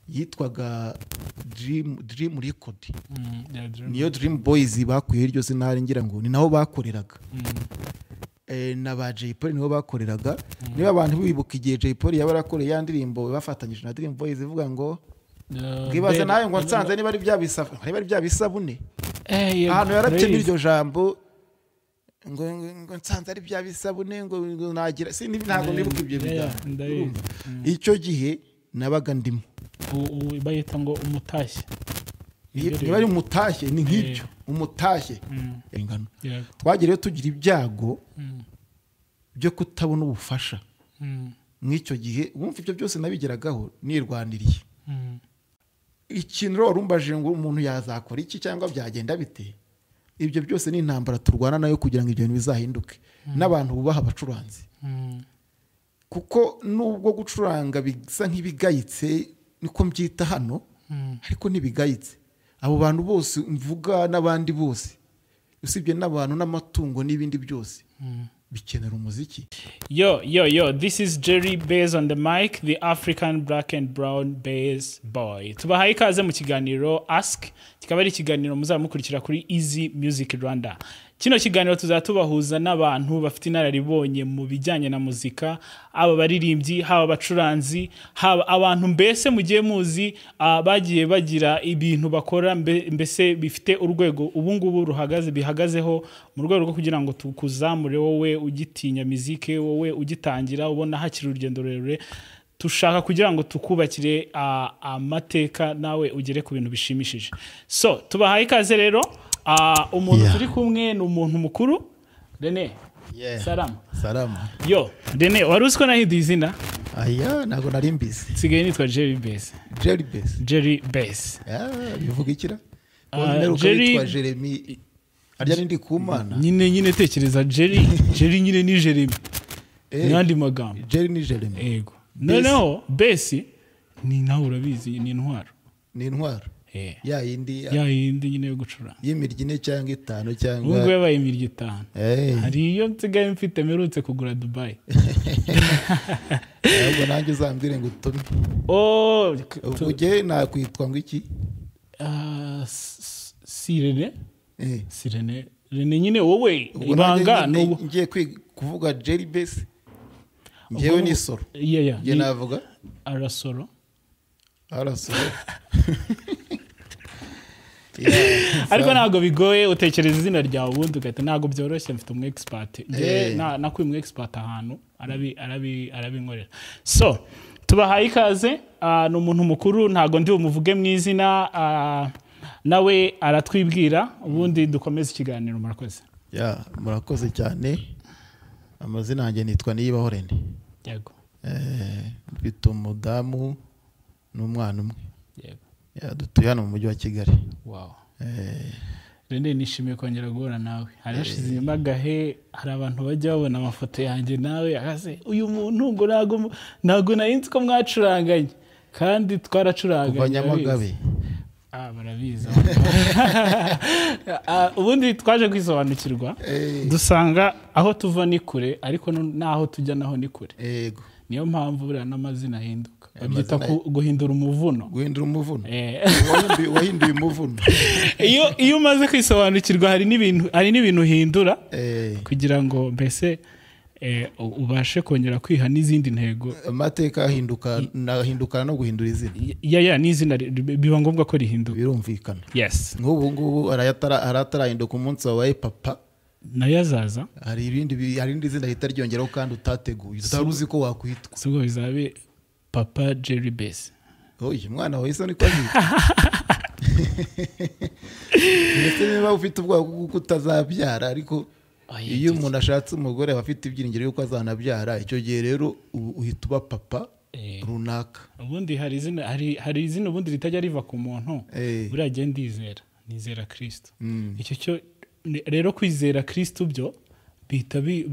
Yitwaga Dream Record. Niyo Dream Boys bakuye iryo zina, hari ngira ngo ni naho bakoreraga. Na ba Jay Polly niho bakoreraga. Niba abantu bibuka igihe Jay Polly yaba yarakoreye ya ndirimbo bafatanyije na Dream Boys ivuga ngo ngibaze nawe ngo nsanze niba ari bya bisabune, niba ari bya bisabune, ahantu yarapye iryo jambo ngo nsanze ari bya bisabune, ngo nagira si ntabwo nibuka ibyo bigambo. Icyo gihe nabaga ndimo bayita ngo umutashye, niba ari umutashye ni nk'ibyo umutashye ingano. Twagiye tugira ibyago byo kutabona ubufasha mw'icyo gihe. Wumva ibyo byose nabigeragaho nirwaniriye. Ikintu rero warumbaje ngo umuntu yazakora iki cyangwa byagenda bite, ibyo byose ni intambara turwana nayo kugira ngo ibyo bintu bizahinduke n'abantu bubaha abacuranzi. Kuko nubwo gucuranga bisa nk'ibigayitse, niko mbyita hano, ariko ntibigayitse. Abo bantu bose mvuga n'abandi bose, usibye n'abantu n'amatungo n'ibindi byose bikenera umuziki. Yo yo yo, this is Jerry Bass on the mic, the African black and brown bass boy. Tubahaye ikaze mu kiganiro Ask, kikaba ari ikiganiro muzamukurikira kuri Easy Music Rwanda. Kino kiganiro tuzatubahuza n'abantu bafite inararibonye mu bijyanye na muzika, aba baririmbyi, haba abacuranzi, haba abantu mbese mugiye muzi bagiye bagira ibintu bakora mbese bifite urwego ubu ngubu ruhagaze bihagazeho, mu rwego rwo kugira ngo tukuzamure wowe ugitinya muzike, wowe ugitangira ubona hakiri urugendo rurerure. Tushaka kugira ngo tukubakire amateka nawe ugere ku bintu bishimishije. So tubahaye ikaze rero. Umuntu turi kumwe ni umuntu mukuru Rene. Salama. Salama. Yo Rene, wari uzi ko nahinduye izina? Aya ntabwo nari mbizi. Nsigaye nitwa Jerry Bass. Jerry Bass. Jerry Bass. Bivuga ikira? Jerry yitwa Jeremy. Arya nindi kumana. Nyine tekereza Jerry, Jerry nyine ni Jeremy. N'andi magambo. Jerry ni Jeremy. Yego. Noneho Bass ni nawe urabizi ni intwaro. Ni intwaro. Ya yindi nyine yo gucuranga y'imiryi ine cyangwa itanu cyangwa ubwo yabaye imiryi itanu. Hari iyo nsigaye mfite merutse kugura Dubai. Ahubwo nanjye uzambwire ngo utume. Ubwo ugiye nakwitwa ngo iki? Si Rene. Si Rene. Rene nyine wowe ibanga n'ubu ngiye kuvuga Jerry Bass. Ngewe ni soro. Ngiye navuga arasoro. Arasoro. Ariko ntabwo bigoye, utekereza izina ryawe ubundi ugahita, ntabwo byoroshye. Mfite umu expert, nakuye umu expert ahantu arabinkorera. So tubahaye ikaze. Ni umuntu mukuru, ntabwo ndi bumuvuge mu izina, nawe aratwibwira ubundi dukomeze ikiganiro. Murakoze. Murakoze cyane. Amazina yanjye nitwa Niyibaho Rene. Yego. Mfite umudamu n'umwana umwe. Yego. Dutuye hano mu mujyi wa Kigali. Wow. Rene, nishimiye kongera guhura nawe. Hari hashize imagahe hari abantu bajya babona amafoto yanjye nawe akaze uyu muntu ngo ntago nari nzi ko mwacuranganye, kandi twaracuranganye kuva Nyamagabe. Barabizi. Ubundi twaje kwisobanukirwa dusanga aho tuva ni kure, ariko naho tujya naho ni kure. Yego. Niyo mpamvu buriya n'amazina ahinduka. Babyita guhindura umuvuno. Guhindura umuvuno. Wahinduye umuvuno. Iyo umaze kwisobanukirwa hari n'ibintu uhindura kugira ngo mbese ubashe kongera kwiha n'izindi ntego. Amateka ahinduka no guhindura izina. Ya n'izina biba ngombwa ko rihinduka. Birumvikana. Yes. Nk'ubu ngubu aratarahinduka umunsi wabaye papa. Nayo azaza. Hari ibindi, hari indi zina rihita ryongeraho kandi utateguye, utari uzi ko wakwitwa. Subwo bizabe Papa Jerry Bass. Oye, mwana wawe isa niko azitwa. Ndetse niba ufite ubwoba bw'uko utazabyara, ariko iyo umuntu ashatse umugore aba afite ibyiringiro yuko azanabyara, icyo gihe rero uhita uba papa runaka. Ubundi hari izina, hari izina ubundi ritajya riva ku muntu. Buriya jye ndizera, nizera Kristo. Icyo cyo rero kwizera Kristo byo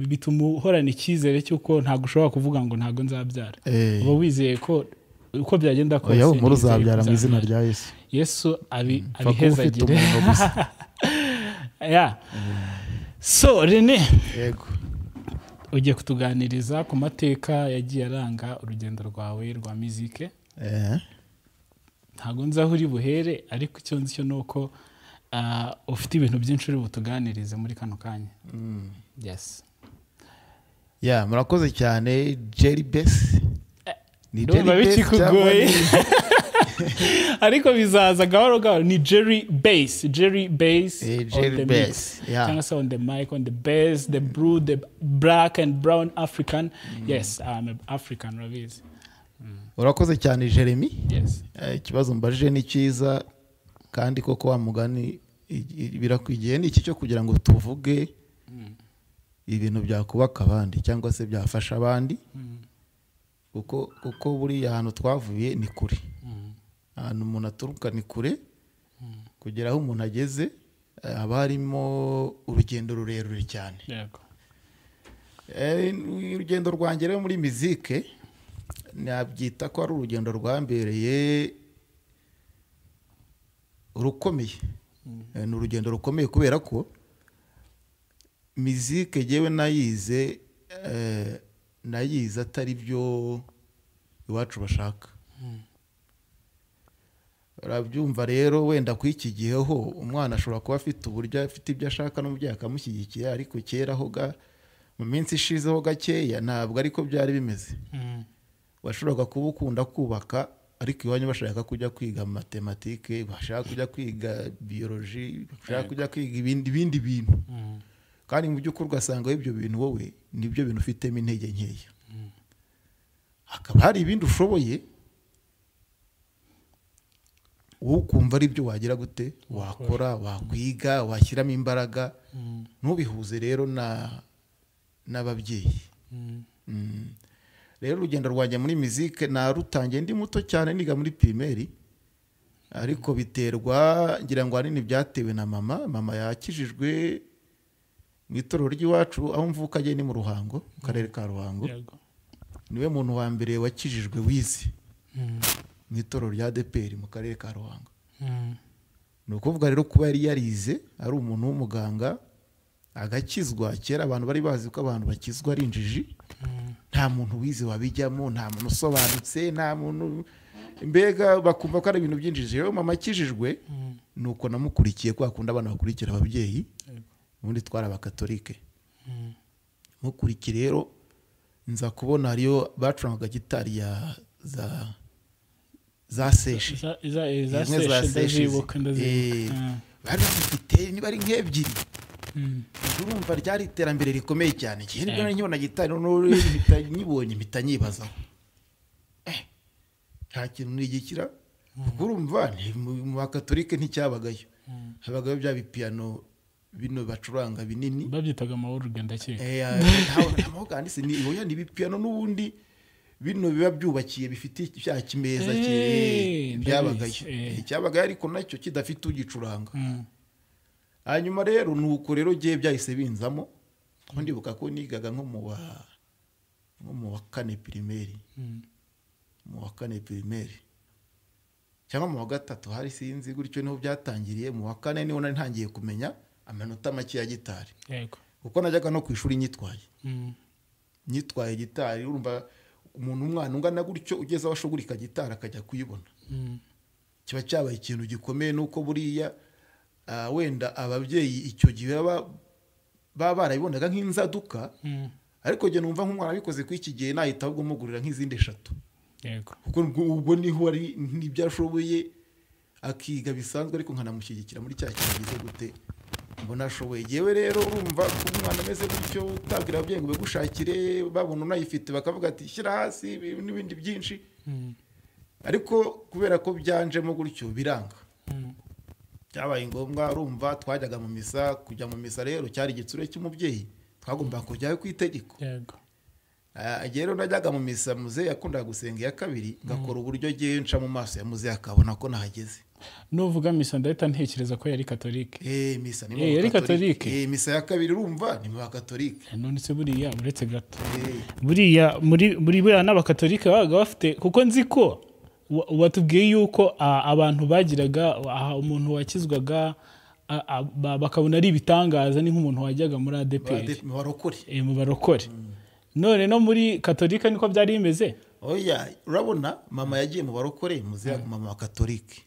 bituma uhorana icyizere cy'uko ntabwo ushobora kuvuga ngo ntabwo nzabyara. Uba wizeye ko uko byagenda kose muri uzabyara mu izina rya Yesu. Yesu abihezagire. So Rene, yego, ugiye kutuganiriza ku mateka yagiye aranga urugendo rwawe rwa muzike. Ntabwo nzi aho uri buhere, ariko icyo nzi cyo ni uko ufite ibintu byinshi uri butuganirize muri kano kanya. Yes. Ya, murakoze cyane Jerry Bess. Ni Ndumva Jerry Bess cyangwa bikikugoye. Ariko bizaza gahoro gahoro. Ni Jerry Bass, Jerry Bass on Jerry the Bass, mix. yeah. Cyangwa se on the mic, on the bass, the brew, the black and brown African. Yes, I'm an African, urabizi. Urakoze cyane Jeremy. Yes. Ikibazo mbajije ni cyiza, kandi koko wa mugani birakwigiye ni iki cyo kugira ngo tuvuge ibintu byakubaka abandi cyangwa se byafasha abandi, kuko buriya ahantu twavuye ni kure, ahantu umuntu aturuka ni kure, kugera aho umuntu ageze haba harimo urugendo rurerure cyane. Urugendo rwanjye rero muri mizike nabyita ko ari urugendo rwambereye rukomeye. Ni urugendo rukomeye kubera ko mizike jyewe nayize atari byo iwacu bashaka. Urabyumva rero, wenda ku iki gihe ho umwana ashobora kuba afite uburyo, afite ibyo ashaka n'umubyeyi akamushyigikira, ariko kera ho mu minsi ishizeho gakeya ntabwo ariko byari bimeze. Washoboraga kuba ukunda kubaka, ariko iwanyu bashaka kujya kwiga matematike, bashaka kujya kwiga biyoloji, bashaka kujya kwiga ibindi bintu. Kandi mu by'ukuri ugasanga ibyo bintu wowe nibyo bintu ufitemo intege nkeya. Hakaba hari ibindi ushoboye wowe ukumva ari byo wagira gute, wakora, wakwiga, washyiramo imbaraga, ntubihuze rero n'ababyeyi. Rero urugendo rwanjye muri mizike narutangiye ndi muto cyane, niga muri primaire, ariko biterwa ngira ngo ahanini byatewe na mama. Mama yakijijwe mu itorero ry'iwacu aho mvuka, agiye ni mu Ruhango, mu karere ka Ruhango. Niwe muntu wa mbere wakijijwe wize mu itorero rya ADEPR mu karere ka Ruhango. Ni ukuvuga rero kuba yari yarize ari umuntu w'umuganga agakizwa. Kera abantu bari bazi ko abantu bakizwa ari injiji, nta muntu wize wabijyamo, nta muntu usobanutse, nta muntu, mbega bakumva ko ari ibintu by'injiji. Rero mama akijijwe nuko namukurikiye, kwa kundi abana bakurikira ababyeyi, ubundi twari abakatolike. Mukurikiye rero nza kubona hariyo bacurangaga gitari ya za seshe, za seshe ndazibuka. Bari bafite niba ari nk'ebyiri. Urumva ryari iterambere rikomeye cyane. Ngiye nibwo nkibona gitari noneho nyibonye mpita nyibazaho, nta kintu nigikira, kuko urumva mu bakatolike nticyabagayo, habagayo bya bipiyano bino bacuranga binini babyitaga amaorgan ndakeka. Amaorgan se ni oya, ni bipiyano n'ubundi bino biba byubakiye bifite cya kimeza byabagayo, cyabagayo ariko nacyo kidafite ugicuranga. Hanyuma rero nuko rero giye byahise binzamo, ndibuka ko nigaga nko mu wa kane primaire, mu wa kane primaire cyangwa mu wa gatatu, hari sinzi gutyo niho byatangiriye. Mu wa kane niho nari ntangiye kumenya amanota make ya gitari. Kuko najyaga no ku ishuri nyitwaye gitari. Urumva umuntu umwana ungana gutyo ugeze aho ashogurika gitari akajya kuyibona, kiba cyabaye ikintu gikomeye. Nuko buriya wenda ababyeyi icyo gihe baba barabibonaga nk'inzaduka, ariko jye numva nk'umwana abikoze ku iki gihe nahita ahubwo mugurira nk'izindi eshatu. Kuko ubwo niho ari n'ibyo ashoboye akiga bisanzwe, ariko nkanamushyigikira muri cya kintu gize gute mbona ashoboye. Yewe rero urumva ko umwana ameze gutyo utabwira ababyeyi ngo bagushakire, babona unayifite bakavuga ati shyira hasi n'ibindi byinshi. Ariko kubera ko byanjemo gutyo biranga, byabaye ngombwa. Urumva twajyaga mu misa, kujya mu misa rero cyari igitsure cy'umubyeyi, twagombaga kujyayo ku itegeko. Rero najyaga mu misa, muzehe yakundaga gusenga iya kabiri, ngakora uburyo ngiye nca mu maso ya muzehe akabona ko nahageze. Nuvuga misa ndahita ntekereza ko yari katolike. Misa ni yari katolike. Misa ya kabiri urumva ni mu bakatolike. None se buriya uretse gato, buriya muri buriya n'abakatolike babaga bafite, kuko nzi ko watubwiye yuko abantu bagiraga umuntu wakizwaga bakabona ari ibitangaza, ni nk'umuntu wajyaga muri ADEPR mu barokore. Mu barokore. None no muri katolika niko byari bimeze? Oya, urabona mama yagiye mu barokore, muzehe aguma mu bakatolike.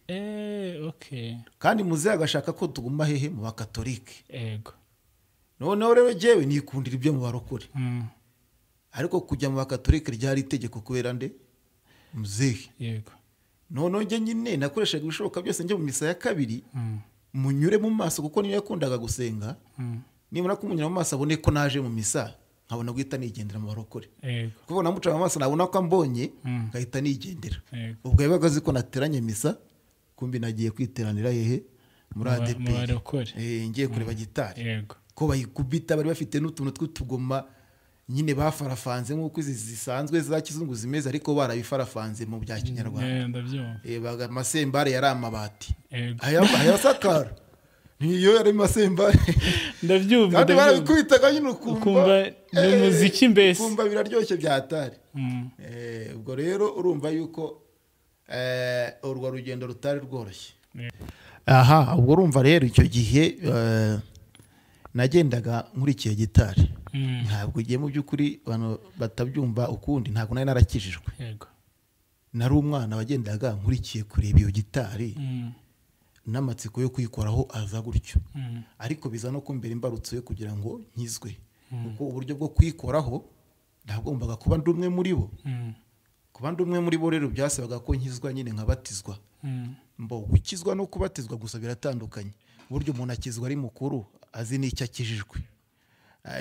Okay. Kandi muzehe agashaka ko tuguma hehe? Mu bakatolike. Yego. Noneho rero jyewe nikundira ibyo mu barokore. Ariko kujya mu bakatolike ryari itegeko kubera nde? Muzehe. Yego. Noneho njye nyine nakoreshaga ibishoboka byose njye mu misa ya kabiri, munyure mu maso kuko niyo yakundaga gusenga. Nibura kumunyura mu maso abone ko naje mu misa, nkabona guhita nigendera mu barokore. Kuko namuca mu maso nabona ko ambonye, ngahita nigendera. Ubwo yabaga azi ko nateranye misa, kumbi nagiye kwiteranira hehe? Muri ADEPR. Ngiye kureba gitari. Ko bayikubita bari bafite n'utuntu tw'utugoma nyine bafarafanze nk'uko izi zisanzwe za kizungu zimeze, ariko barabifarafanze mu bya kinyarwanda. Baga masembare yari amabati. Aya sakara niyo yari masembare. Ndabyumva. Kandi barabikubitaga nyine ukumva ni muziki mbese. Ukumva biraryoshye byatari. Ubwo rero urumva yuko urwo rugendo rutari rworoshye. Aha, ubwo urumva rero icyo gihe nagendaga nkurikiye gitari. Ntabwo ugiye mu by'ukuri abantu batabyumva ukundi, ntabwo nari narakijijwe. Yego. Nari umwana wagendaga nkurikiye kureba iyo gitari. N'amatsiko yo kuyikoraho aza gutyo. Ariko biza no kumbera imbarutso yo kugira ngo nkizwe. Kuko uburyo bwo kuyikoraho nagombaga kuba ndi umwe muri bo. Kuba ndi umwe muri bo rero byasabaga ko nkizwa nyine nkabatizwa. Mbo gukizwa no kubatizwa gusa biratandukanye. Uburyo umuntu akizwa ari mukuru azi n'icyo akijijwe.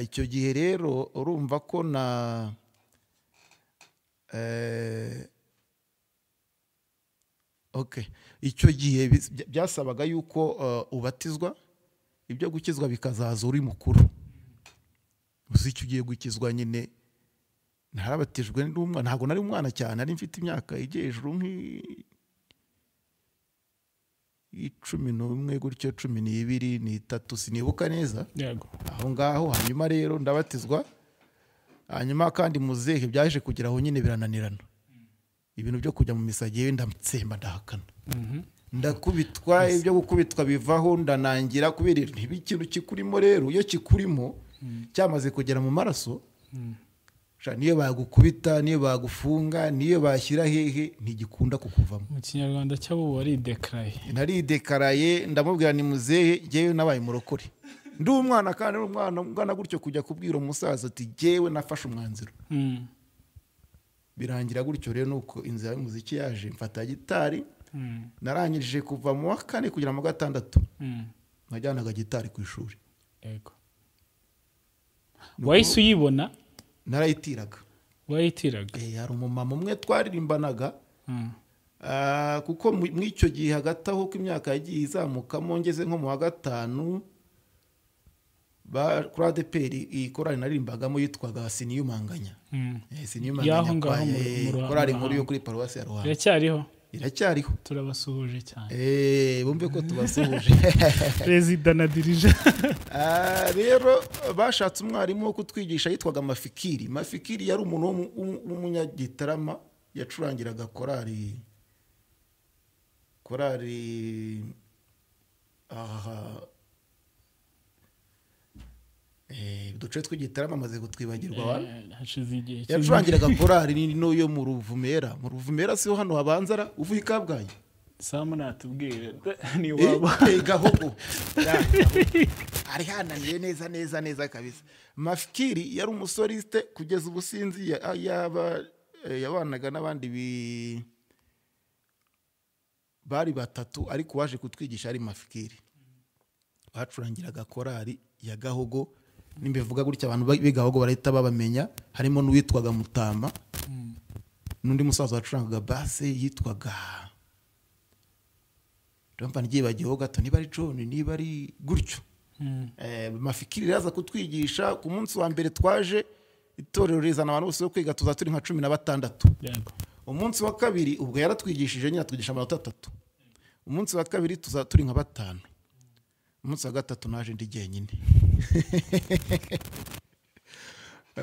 Icyo gihe rero urumva ko na okay, icyo gihe byasabaga yuko ubatizwa, ibyo gukizwa bikazaza uri mukuru. Uzi icyo ugiye gukizwa nyine. Narabatijwe n'umwana, ntabwo nari umwana cyane, nari mfite imyaka igiye hejuru 11 gutyo, 12 ni 3 sinibuka neza. Yego. Aho ngaho hanyuma rero ndabatizwa. Hanyuma kandi muzehe byaje kugira aho nyine birananirana. Ibintu byo kujya mu misa giye ndamtsemba ndahakana. Ndakubitwa, ibyo gukubitwa bivaho ndanangira kubera ntibikintu kikurimo rero iyo kikurimo cyamaze kugera mu maraso. Niyo bagukubita, niyo bagufunga, niyo bashyira hehe ntigikunda kukuvamo. Mu kinyarwanda cyabo wari dekaraye. Nari dekaraye, ndamubwira ni muzehe jyewe nabaye murokore. Ndi umwana kandi umwana ungana gutyo kujya kubwira umusaza ati jyewe nafashe umwanzuro. Birangira gutyo rero nuko inzira y'umuziki yaje, mfata gitari. Narangije kuva mu wa 4 kugera mu 6. Najyanaga gitari ku ishuri. Yego. Wahise uyibona? Narayitiraga. Wayitiraga? Hari umumama umwe twaririmbanaga. Kuko mw'icyo gihe hagati aho ko imyaka yagiye izamukamo ngeze nko mu wa 5 kuri ADEPR iyi korali naririmbagamo yitwaga Siniyumanganya. Siniyumanganya korali nkuru yo kuri paruwasi ya Ruhango. Iracyariho? Iracyariho. Turabasuhuje cyane. Bumve ko tubasuhuje. Perezida na dirija. Rero bashatse umwarimu wo kutwigisha yitwaga Mafikiri. Mafikiri yari umuntu w'umunyagitarama, yacurangiraga korali uduce tw'igitarama amaze kutwibagirwa. Yacurangiraga korali n'uyo mu Ruvumera. Mu Ruvumera siho hano habanza uvuye i Kabgayi. Samu natubwire ni waba Gahogo. Ari hananiye neza neza neza kabisa. Mafikiri yari umusoliste kugeza ubusinzi yaba yabanaga n'abandi bari batatu, ariko waje kutwigisha ari Mafikiri. Bacurangiraga korali ya Gahogo. Nimbivuga gutya abantu b'igahogo barahita babamenya, harimo n'uwitwaga Mutama. N'undi musaza wacurangaga basse yitwaga ndumva ngibagiyeho gato, niba ari John niba ari gutyo. Mafikiri yaza kutwigisha ku munsi wa mbere twaje itorero rizana abantu bose kwiga, tuza turi nka 16. Yego. Umunsi wa kabiri ubwo yaratwigishije nyine atwigisha amanota 3. Umunsi wa kabiri tuza turi nka 5. Umunsi wa gatatu naje ndi jyenyine.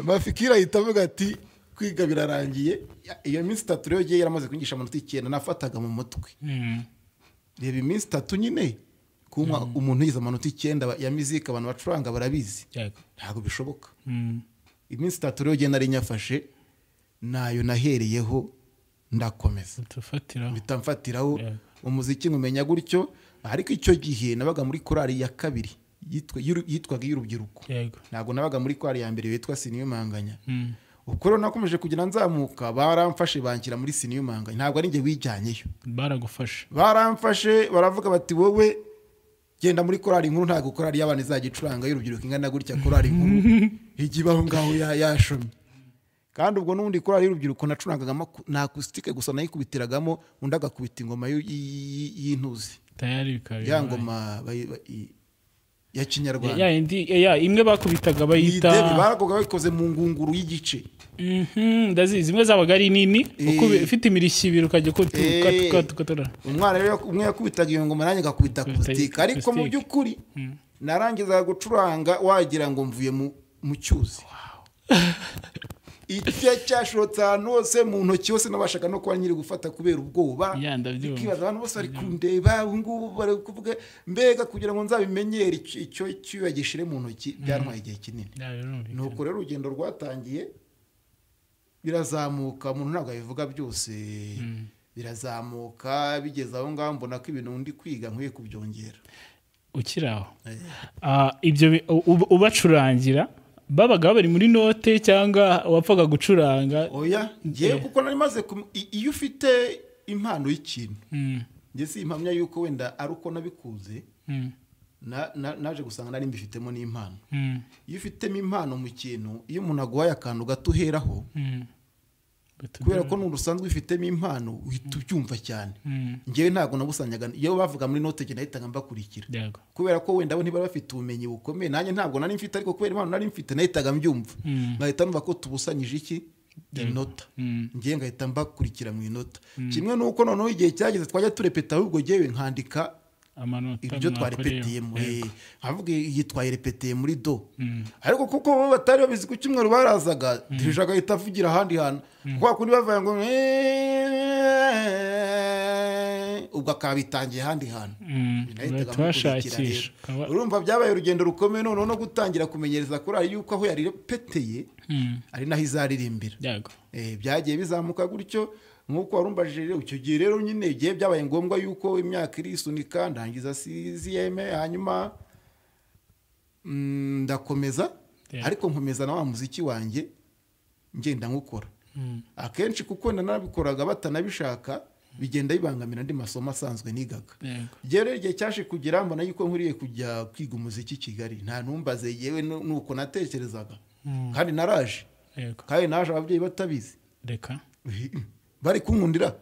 Mafikira ahita avuga ati kwiga birarangiye. Iyo minsi 3 rero giye yaramaze kwigisha amanota 9 nafataga mu mutwe. Reba iminsi 3 nyine kuma umuntu yize amanota 9 ya muzika abantu bacuranga barabizi. Ntabwo bishoboka. Iminsi 3 rero giye nari nyafashe Nayo nahereyeho ndakomeza, mpita mfatiraho umuziki nkumenya gutyo. Ariko icyo gihe nabaga muri korali ya kabiri yitwaga iy'urubyiruko, ntabwo nabaga muri korali ya mbere yitwa Siniyumanganya. Uko rero nakomeje kugira nzamuka, baramfashe banshyira muri Siniyumanganya. Ntabwo ari njye wijyanyeyo, baragufashe, baramfashe baravuga bati wowe genda muri korali nkuru, ntabwo korali y'abana izajya icuranga y'urubyiruko ingana gutya, korali nkuru ijya ibaho ngaho yashomye. Kandi ubwo n'ubundi korali y'urubyiruko nacurangagamo na acoustique gusa, nayikubitiragamo undi agakubita ingoma y'intuzi, ya ngoma ya kinyarwanda, ya imwe bakubitaga bayita barakoga bayikoze mu ngunguru y'igice. Ndazizi zimwe zabaga ari nini, ufite imirishyo ibiri ukajya kutuka. Umwana rero umwe yakubitaga iyo ngoma, nanjye ngakubita acoustique. Ariko mu by'ukuri narangizaga gucuranga wagira ngo mvuye mu cyuzi. Icyo cyashotse ahantu hose mu ntoki hose, nabashaga no kuba nyiri gufata kubera ubwoba. Ikibazo abantu bose bari kundeba, ubu ngubu bari kuvuga mbega, kugira ngo nzabimenyere icyo cyuya gishire mu ntoki byantwaye igihe kinini. Nuko rero urugendo rwatangiye birazamuka, umuntu ntabwo abivuga byose, birazamuka bigeze aho ngaho mbona ko ibintu ndi kwiga nkwiye kubyongera. Ukiri aho ibyo ubacurangira babaga bari muri note cyangwa wapfaga gucuranga? Oya, ngiye kuko nari maze iyo ufite impano y'ikintu, nge si impamya yuko wenda ari uko nabikunze, naje gusanga nari mbifitemo n'impano. Iyo ufitemo impano mu kintu, iyo umuntu aguhaye akantu gato uheraho, kubera ko n'umuntu usanzwe ufitemo impano uhita ubyumva cyane. Ngewe ntabwo nabusanyaga, iyo bavuga muri note njye nahitaga mbakurikira, kubera ko wenda bo ntibari bafite ubumenyi bukomeye, nanjye ntabwo nari mfite, ariko kubera impano nari mfite nahitaga mbyumva, nkahita numva ko tubusanyije iki inota, ngewe ngahita mbakurikira mu inota. Kimwe nuko noneho igihe cyageze twajya turepeta, ahubwo ngewe nkandika ibyo twarepetiyemo, nkavuga iyi twayirepeteye muri do. Ariko kuko bo batari babizi ku cyumweru barazaga, dirija agahita avugira ahandi hantu, kwa kundi bavuga ngo ubwo akabitangiye ahandi hantu. Urumva byabaye urugendo rukomeye noneho no gutangira kumenyereza korali yuko aho yarepeteye ari naho izaririmbira. Byagiye bizamuka gutyo. Nkuko warumbajije rero, icyo gihe rero nyine igihe byabaye ngombwa yuko imyaka irisunika, ndangiza 6e, hanyuma ndakomeza, ariko nkomeza na wa muziki wanjye ngenda nkukora. Akenshi kuko nanabikoraga batanabishaka, bigenda bibangamira andi masomo asanzwe nigaga. Igihe rero igihe cyaje kugera mbona yuko nkwiriye kujya kwiga umuziki Kigali, nta ntumbaze yewe nuko natekerezaga, kandi naraje, kandi naje ababyeyi batabizi, reka bari kunkundira.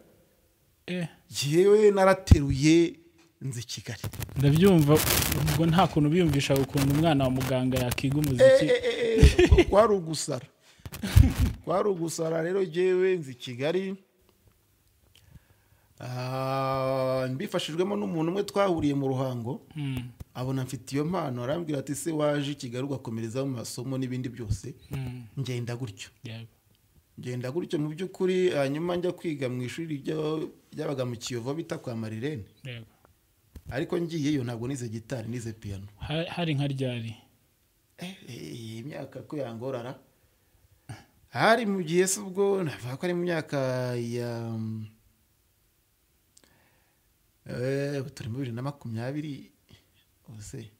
Yewe narateruye nzi Kigali. Ndabyumva ubwo nta kuntu biyumvisha ukuntu umwana wa muganga yakiga umuziki. Kwari ugusara, kwari ugusara rero. Jewe nzi Kigali mbifashijwemo n'umuntu umwe twahuriye mu Ruhango, abona mfite iyo mpano, arambwira ati se waje Kigali ugakomereza mu masomo n'ibindi byose. Ngenda gutyo, ngenda gutyo mu by'ukuri. Hanyuma njya kwiga mu ishuri ryabaga mu Kiyovu bita kwa Marirene. Ariko ngiyeyo ntabwo nize gitari, nize piano. Hari nka ryari? Imyaka ko yangorara hari mu gihe se ubwo navuga ko ari mu myaka ya turi muri 2020 ose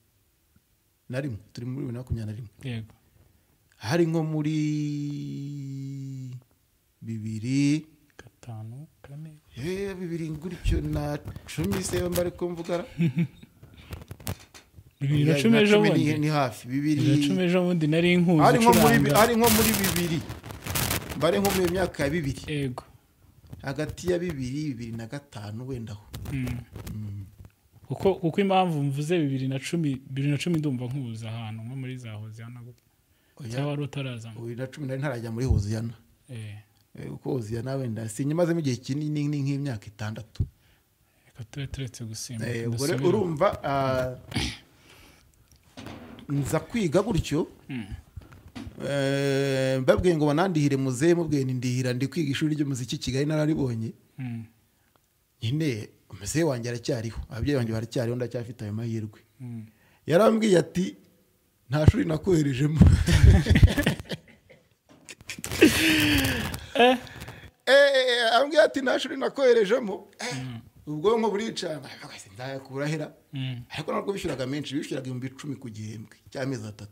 na rimwe, turi muri 2021. Yego. Hari nko muri 2 5 4 2 gutyo na 10 se mbari kumvugara. 2010 ejo bundi ni hafi 2010 ejo bundi nari inkuzi. Hari nko muri 2 mbari nko mu myaka ya 2. Yego. Hagati ya 2 2005 wenda aho. Kuko impamvu mvuze 2010 2010 ndumva nkubuza ahantu nko muri za Hoziyana gutyo. Cyangwa wari utaraza? 2010 nari ntarajya muri Hoziyana. Uko Hoziyana wenda sinyimazemo igihe kinini nk'imyaka 6. Reka tube turetse gusimba. Urumva nza kwiga gutyo. Mbabwiye ngo banandihire muzehe, mubwiye ndihira ndi kwiga ishuri ry'umuziki Kigali nararibonye. Nyine muzehe wanjye aracyariho, ababyeyi banjye baracyariho, ndacyafite ayo mahirwe. Yarambwiye ati nta shuri nakoherejemo. Ambwira ati nta shuri nakoherejemo. Ubwonko buricana, ndayakura hera. Ariko ntabwo bishyuraga menshi, bishyuraga 10,000 ku gihembwe cy'amezi 3.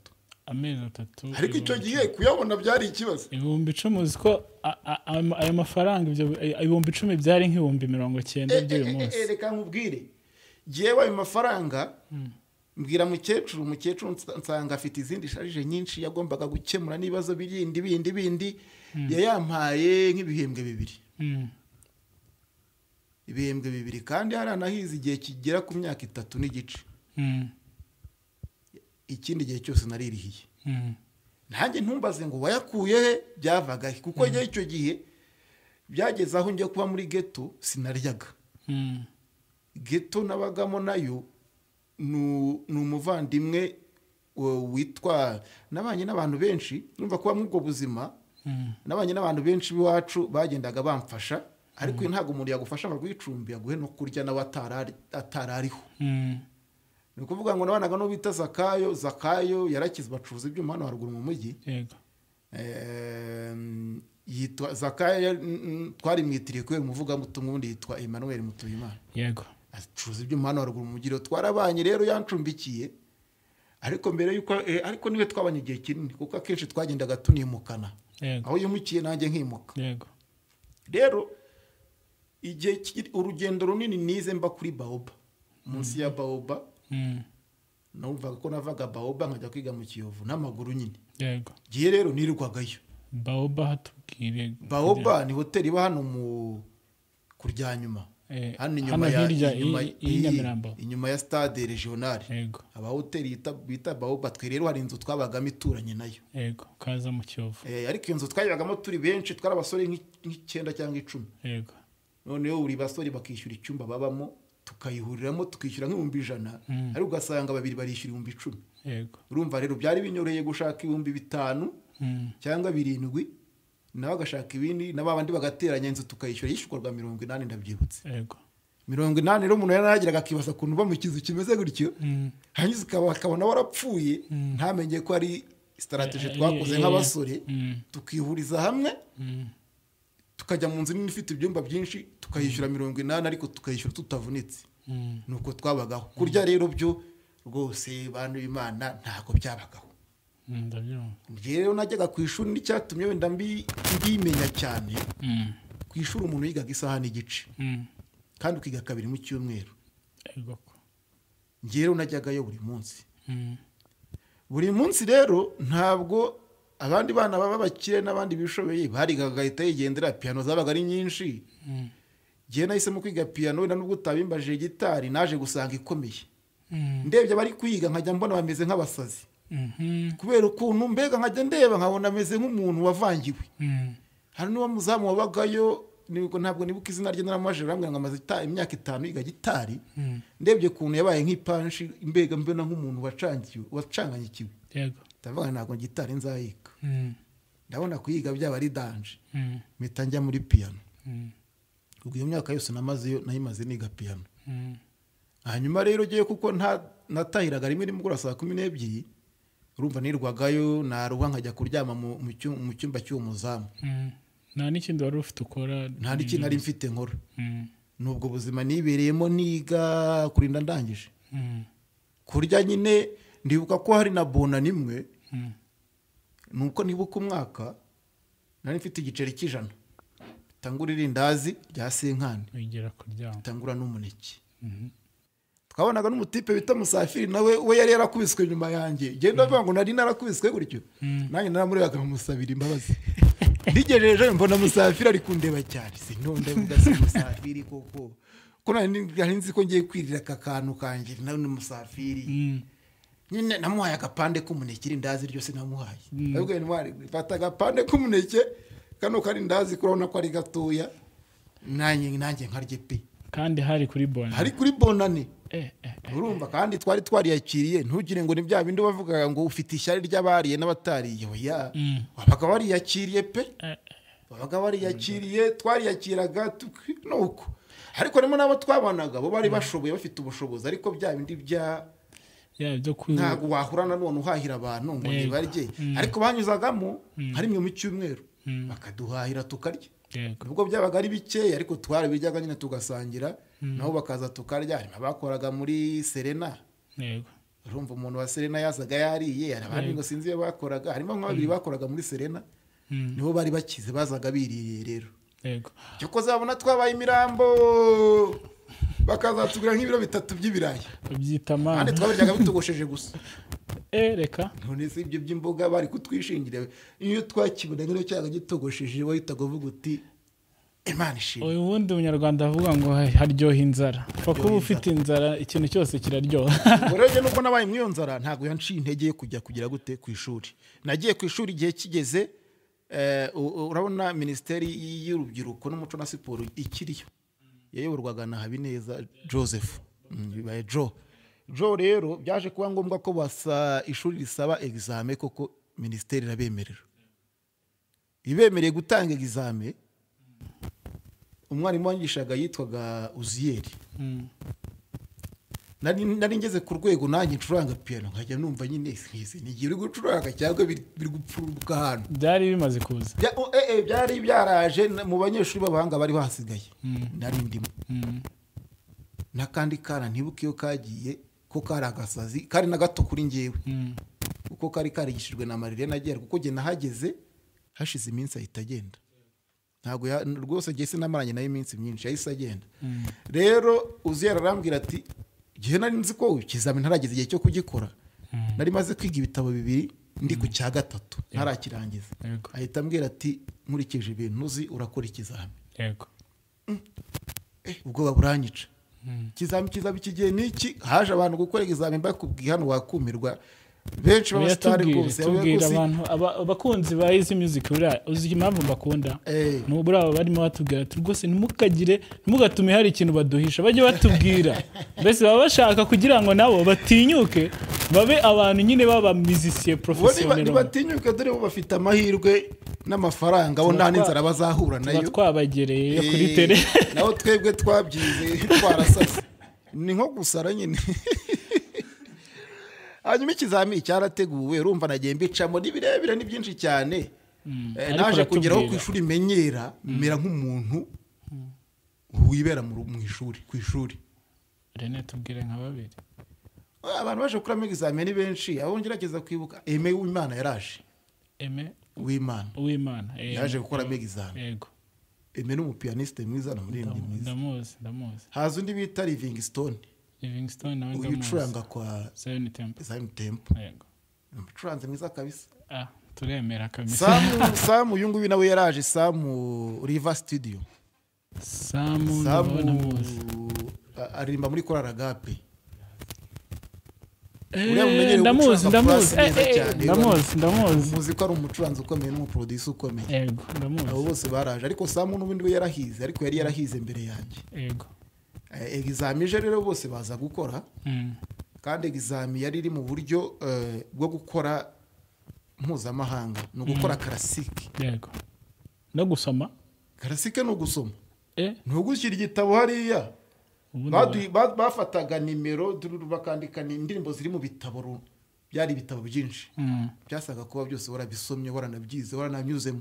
Amezi 3. Ariko icyo gihe kuyabona byari ikibazo. 10,000 uzi ko ayo mafaranga ibyo 10,000 byari nk'ibihumbi 90 by'uyu munsi. Reka nkubwire, jyewe ayo mafaranga mbwira mukecuru nsanga afite izindi sharije nyinshi yagombaga gukemura n'ibibazo bindi bindi bindi, yayampaye nk'ibihembwe 2. Ibihembwe 2 kandi haranahize igihe kigera ku myaka 3 n'igice. Ikindi gihe cyose naririhiye. Nanjye ntumbaze ngo wayakuye he, byavaga he, kuko njye icyo gihe byageze aho njye kuba muri ghetto sinaryaga. Ghetto nabagamo nayo ni umuvandimwe witwa, nabanye n'abantu benshi, numva kuba muri ubwo buzima, nabanye n'abantu benshi b'iwacu bagendaga bamfasha, ariko ntabwo umuntu yagufasha ngo aguhe aguhe no kurya nawe atarariho. Ni ukuvuga ngo nabanaga no bita Zakayo, Zakayo yarakize bacuruza ibyuma hano haruguru mu mujyi. Yego. Yitwa Zakayo, twari mwitiriye kubera umuvugabutumwa, ubundi yitwa Emmanuel Mutuyimana. Yego. Acuruza ibyuma hano haruguru mu mujyi, twarabanye rero yancumbikiye. Ariko mbere yuko ariko niwe twabanye igihe kinini, kuko akenshi twagendaga tunimukana. Aho yimukiye nanjye nkimuka. Yego. Rero igihe urugendo runini nize mba kuri Baoba, munsi ya Baoba. Numvaga ko navaga Baoba nkajya kwiga mu Kiyovu n'amaguru nyine. Yego. Giye rero nirwagayo. Baoba hatubwire. Baoba ni hoteli iba hano mu kurya nyuma. Hano inyuma ya Nyamirambo, inyuma ya stade regional. Yego. Aba hoteli bita Baoba, twe rero hari inzu twabagamo ituranye nayo. Yego, kaza mu Kiyovu. Ariko iyo nzu twayibagamo turi benshi, twari abasore nk'icyenda cyangwa 10. Yego. Noneho buri basore bakishyura icyumba babamo, tukayihuriramo tukishyura nk'ibihumbi 100, ariko ugasanga babiri barishyura 10,000. Yego. Urumva rero byari binyoreye gushaka 5,000 cyangwa 7, nawe agashaka ibindi, n'abandi bagateranya inzu tukayishyura, yishyurwaga 80 ndabyibutse. Yego. 80 rero umuntu yaragiraga akibaza ukuntu ba mu kizu kimeze gutyo, hanyuma akabona warapfuye, ntamenye ko ari strategy twakoze nk'abasore, tukihuriza hamwe, tukajya mu nzu nini ifite ibyumba byinshi, tukayishyura 80 ariko tukayishyura tutavunitse. Nuko twabagaho. Kurya rero byo rwose bantu b'Imana ntago byabagaho. Ndabyumva. Rero najyaga ku ishuri, n'icyatumye wenda mbimenya cyane, ku ishuri umuntu yigaga isaha n'igice, kandi ukiga 2 mu cyumweru. Yego. Njye rero najyagayo buri munsi. Buri munsi rero ntabwo abandi bana baba bakire n'abandi bishoboye barigaga gahita yigendera, piano zabaga ari nyinshi. Njye nahisemo kwiga piano, wenda nubwo utabimbajije gitari naje gusanga ikomeye. Ndebye abari kwiga nkajya mbona bameze nk'abasazi. Kubera ukuntu mbega nkajya ndeba nkabona ameze nk'umuntu wavangiwe. Hari n'uwo muzamu wabagayo, ntabwo nibuka izina rye, naramaje arambwira ngo amaze imyaka 5 yiga gitari. Ndebye ukuntu yabaye nk'ipanshi, mbega mbona nk'umuntu wacanganyikiwe. Yego. Ndavuga ntabwo gitari nzayiga. Ndabona kuyiga byaba ari danger. Mpita njya muri piano. Ubwo iyo myaka yose namazeyo nayimaze niga piano. Hanyuma rero giye kuko natahiraga rimwe nimugoroba saa 12, urumva nirwagayo naruha nkajya kuryama mu cyumba cy'uwo muzamu. Nta n'ikindi wari ufite ukora? Nta n'ikindi nari mfite nkora. Nubwo buzima nibereyemo niga kurinda ndangije. Kurya nyine ndibuka ko hari na bona nimwe, nuko nibuka umwaka nari mfite igiceri cy'100, tangura irindazi rya senkani, wigera kuryama, tangura n'umuneke. Twabonaga n'umutipe bita Musafiri nawe we yari yarakubiswe nyuma yanjye. Genda avuga ngo nari narakubiswe gutyo, nanjye naramurebaga nkamusabira imbabazi. Ndigejeje mbona Musafiri ari kundeba cyane, sinonde mugasi Musafiri koko, ko nari nzi ko ngiye kwirira aka kantu kanjye nawe ni Musafiri. Nyine namuhaye agapande k'umuneke, irindazi ryose namuhaye. Ahubwo ntwari fata agapande k'umuneke kano kari ndazi kurabona ko ari gatoya, nanjye nkarye pe. Kandi hari kuri bonane. Hari kuri bonane. Urumva kandi twari twariyakiriye, ntugire ngo ni bya bindi bavugaga ngo ufite ishyari ry'abariye n'abatariye. Oya, wabaga wariyakiriye pe. Wabaga wariyakiriye, twariyakiraga nuko. Ariko harimo n'abo twabanaga bo bari bashoboye, bafite ubushobozi, ariko bya bindi bya ntabwo wahura na none uhahira abantu ngo ntibarye. Ariko banyuzagamo hari imwe mu cyumweru. Bakaduhahira tukarya. Nubwo byabaga ari bikeya ariko twarabiryaga nyine tugasangira, nabo bakaza tukarya. Harimo abakoraga muri Serena. Yego. Urumva umuntu wa Serena yazaga yariye, hari abandi ngo sinzi iyo bakoraga, harimo nka babiri bakoraga muri Serena. Nibo bari bakize bazaga biriye rero. Yego. Cyo zabona twabaye imirambo bakazatugura nk'ibiro 3 by'ibirayi. Babyita mana. Kandi twabiryaga bitogosheje gusa. Reka. None se ibyo by'imboga bari kutwishingira. Iyo twakibona nk'iro cyaga gitogosheje wahitaga uvuga uti Imana ishimwe. Uyu wundi Umunyarwanda avuga ngo haryoha inzara. Kuko uba ufite inzara ikintu cyose kiraryoha. Urebye nubwo nabaye muri iyo nzara ntabwo yanciye intege yo kujya kugira gute ku ishuri. Nagiye ku ishuri igihe kigeze. Urabona Minisiteri y'Urubyiruko n'Umuco na Siporo ikiriyo yayoborwaga na Habineza Joseph. Bibaye Joe. Joe rero byaje kuba ngombwa ko basa ishuri risaba examen koko minisiteri irabemerera. Ibemereye gutanga examen. Umwarimu wangishaga yitwaga Uziyeri. Nari ngeze ku rwego nanjye ncuranga piano nkajya numva nyine nkize nigiye uri gucuranga cyangwa biri gupfuruka hano. Byari bimaze kuza. Byari byaraje mu banyeshuri b'abahanga bari basigaye. Nari ndimo. Nakandi kana ntibuke iyo kagiye ko kari agasazi kari na gato kuri ngewe. Kuko kari karigishijwe na Marilena agera kuko jye nahageze hashize iminsi ahita agenda. Ntabwo rwose jye sinamaranye nayo iminsi myinshi yahise agenda. Rero Uziyeri arambwira ati gihe nari nzi ko ikizamini ntarageze igihe cyo kugikora. Nari maze kwiga ibitabo 2 ndi ku cya 3 ntarakirangiza. Ahita ambwira ati nkurikije ibintu uzi urakora ikizami. Yego. Ubwoba buranyica. Ikizami kizaba ikigihe niki haje abantu gukora ikizami bakubwiye hano wakumirwa. Benshi b'abastari rwose tubwira abantu abakunzi ba Easy Music buriya uzi impamvu mbakunda n'ubura barimo batubwira ati rwose ntimukagire ntimugatume hari ikintu baduhisha bajye batubwira mbese baba bashaka kugira ngo nabo batinyuke babe abantu nyine baba musicien professionnel. Batinyuke dore bo bafite amahirwe n'amafaranga bo nta n'inzara bazahura nayo twabagereye kuri tele naho twebwe twabyize twarasaze ni nko gusara nyine. Hanyuma ikizami cyarateguwe urumva nagiye mbicamo ni birebire ni byinshi cyane. Naje kugeraho ku ishuri menyera mera nk'umuntu wibera mu ishuri ku ishuri. Rene tubwire nka babiri. Abantu baje gukora examen ni benshi abo ngerageza kwibuka Aime Uwimana yaraje. Aime Uwimana. Uwimana yaje gukora examen. Yego. Aime ni umupianiste mwiza na muririmbyi mwiza. Ndamuzi. Haza undi bita Livingstone. Livingstone nawe ndamuzi. Ucuranga kwa Zion Temple. Zion Temple. Yego. Umucuranzi mwiza kabisa. Turemera kabisa. Sam uyu nguyu nawe yaraje Sam River Studio. Sam ndamuzi. Aririmba muri Korali Agape. Ndamuzi. Muzi ko ari umucuranzi ukomeye n'umuproducer ukomeye. Yego, ndamuzi. Abo bose baraje ariko Sam n'ubundi we yarahize ariko yari yarahize mbere yanjye. Yego. Examen rero bose baza gukora. Kandi examen yari iri mu buryo bwo gukora mpuzamahanga no gukora classique. Yego. No gusoma. Classique no gusoma. No gushyira igitabo hariya. Bafataga nimero bakandika indirimbo ziri mu bitabo byari ibitabo byinshi. Byasaga kuba byose warabisomye waranabyize warananyuzemo.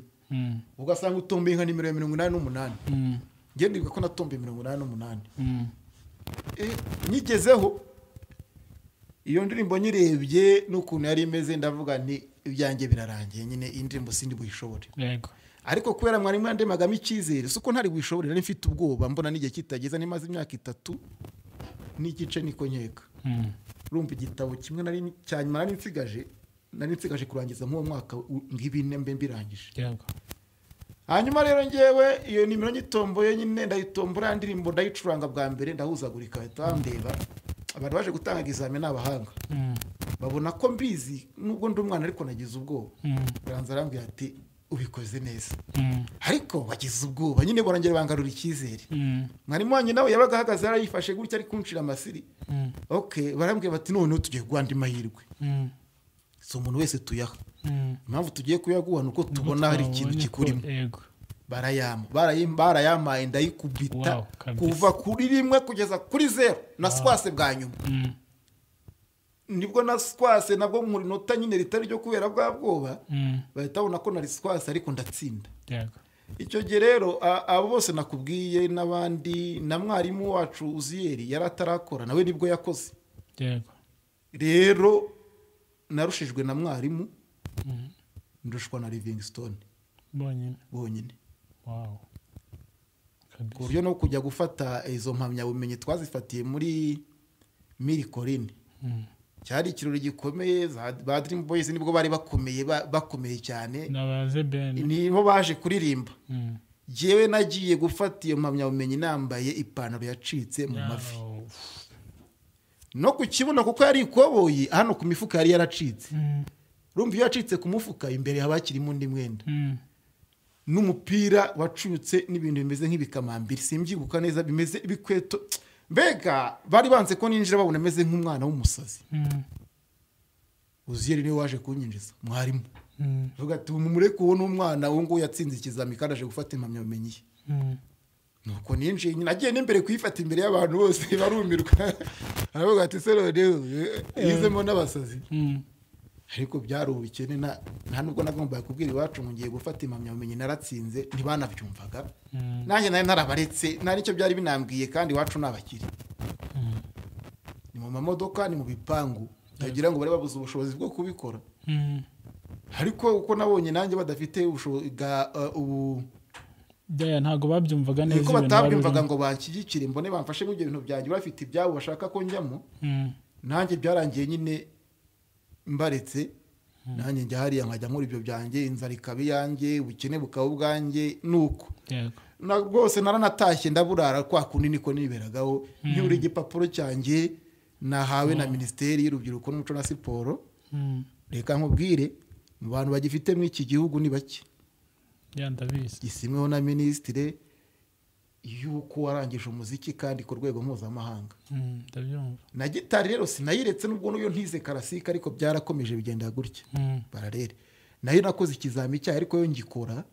Ugasanga utombe nka nimero ya 88. Nge ndibuka ko natombe 88. Nyigezeho iyo ndirimbo nyirebye n'ukuntu yari imeze ndavuga nti ibyanjye birarangiye nyine indirimbo sindi buyishobore. Yego. Ariko kubera mwarimu yandemagamo icyizere suko ntari buyishobore nari mfite ubwoba mbona n'igihe kitageza nimaze imyaka 3 n'igice niko nkeka. Urumva igitabo kimwe nari cyanyuma nari nsigaje kurangiza mu mwaka ngibine mbe mbirangije. Yego. Hanyuma rero ngewe iyo nimero nyitomboye nyine ndayitombora ndirimbo ndayicuranga bwa mbere ndahuzagurika bahita ndeba abantu baje gutanga examen n'abahanga. Babona ko mbizi nubwo ndi umwana ariko nagize ubwoba. Baranza arambwira ati ubikoze neza. Ariko wagize ubwoba nyine borangere bangarura icyizere. Mwarimu wanjye nawe yabaga ahagaze yarayifashe gutya ari kuncira amasiri. Okay, barambwira bati none tugiye guhanda amahirwe. Si umuntu wese tuyaha. Impamvu tugiye kuyaguha nuko tubona hari ikintu kikurimo. Yego. Barayamaye ndayikubita kuva kuri 1 kugeza kuri 0 na swase bwa nyuma. Nibwo na squase nabwo nkura inota nyine ritari ryo kubera bwa bwoba, bahita babona ko nari squase ariko ndatsinda. Icyo gihe rero abo bose nakubwiye n'abandi, na mwarimu wacu Uziyeri yari atarakora, nawe nibwo yakoze. Rero narushijwe na mwarimu, ndushwa na Livingstone bonyine. Ku buryo no kujya gufata izo mpamyabumenyi twazifatiye muri Mirikorine. Cyari ikirori gikomeye, ba Dream Boys nibwo bari bakomeye, bakomeye cyane, nibo baje kuririmba. Jewe nagiye gufata iyo mpamyabumenyi nambaye ipantaro yacitse mu mavi no ku kibuno, kuko yari ikoboyi hano ku mifuka yari yaracitse. Urumva iyo yacitse ku mufuka imbere haba hakirimo undi mwenda, n'umupira wacutse n'ibintu bimeze nk'ibikamambiri, simbyibuka neza, bimeze ibikweto. Mbega bari banze ko ninjira babona meze nk'umwana w'umusazi. Uziyeri niwe waje kunyinjiza, mwarimu. Avuga ati mumureke uwo n'umwana uwo nguwo yatsinze ikizami kandi aje gufata impamyabumenyi ye. Nuko ninjiye, nagiye n'imbere kuyifata imbere y'abantu bose barumirwa. Aravuga ati se none yizemo n'abasazi. Ariko byari ubukene, nta nubwo nagombaga kubwira iwacu ngo ngiye gufata impamyabumenyi naratsinze, ntibanabyumvaga. Nanjye nari narabaretse, nta nicyo byari binambwiye, kandi iwacu n'abakire. Ni mu mamodoka, ni mu bipangu, utagira ngo bari babuze ubushobozi bwo kubikora. Ariko uko nabonye nanjye badafite ubushobozi ubu ntabwo babyumvaga neza, niko batabyumvaga ngo banshyigikire mbone bamfashe mu ibyo bintu byanjye, bafite ibyabo bashaka ko njyamo. Nanjye byarangiye nyine mbaretse, nanjye njya hariya nkajya nkora ibyo byanjye, inzara ikaba iyanjye, ubukene bukaba ubwanjye, nuko rwose naranatashye ndaburara kwa kundi niko niberagaho. Nyura igipapuro cyanjye nahawe na Minisiteri y'Urubyiruko n'Umuco na Siporo. Reka nkubwire, mu bantu bagifite muri iki gihugu ni bake. Gisimweho na minisitiri yuko warangije umuziki kandi ku rwego mpuzamahanga. Na gitari rero sinayiretse, nubwo n'uyo ntize karasika, ariko byarakomeje bigenda gutya bararere. Nayo nakoze ikizami cyayo, ariko yo ngikora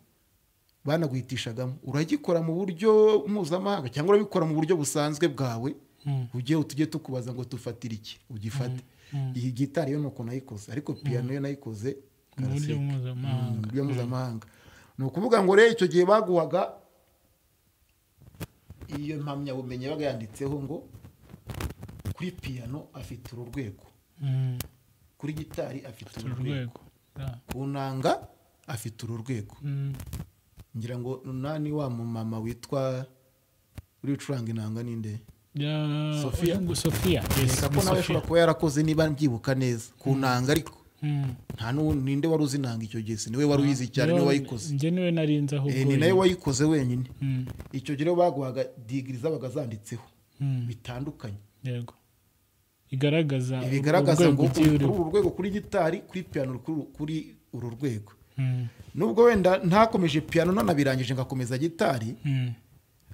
banaguhitishagamo, uragikora mu buryo mpuzamahanga cyangwa urabikora mu buryo busanzwe bwawe, ugiye tujye tukubaza ngo tufatire iki ugifate. Iyi gitari yo nuko nayikoze, ariko piano yo nayikoze mu buryo mpuzamahanga. Ni ukuvuga ngo rero icyo gihe baguhaga iyo mpamyabumenyi yabaga yanditseho ngo kuri piano afite uru rwego, kuri gitari afite uru rwego, ku nanga afite uru rwego. Ngira ngo nani wa mumama witwa uri ucuranga inanga ninde? Sofia. Sofia. Yes, ko nawe ashobora kuba yarakoze niba mbyibuka neza ku nanga, ariko nta ninde wari uzi inanga icyo gihe, niwe wari uyizi cyane, niwe wayikoze. Njye niwe narinze ahubwo. Ni nawe wayikoze wenyine. Icyo gihe baguhaga degree zabaga zanditseho bitandukanye. Yego. Ibigaragaza ngo kuri uru rwego kuri gitari, kuri piano, kuri uru rwego. Nubwo wenda ntakomeje piano nanabirangije ngakomeza gitari,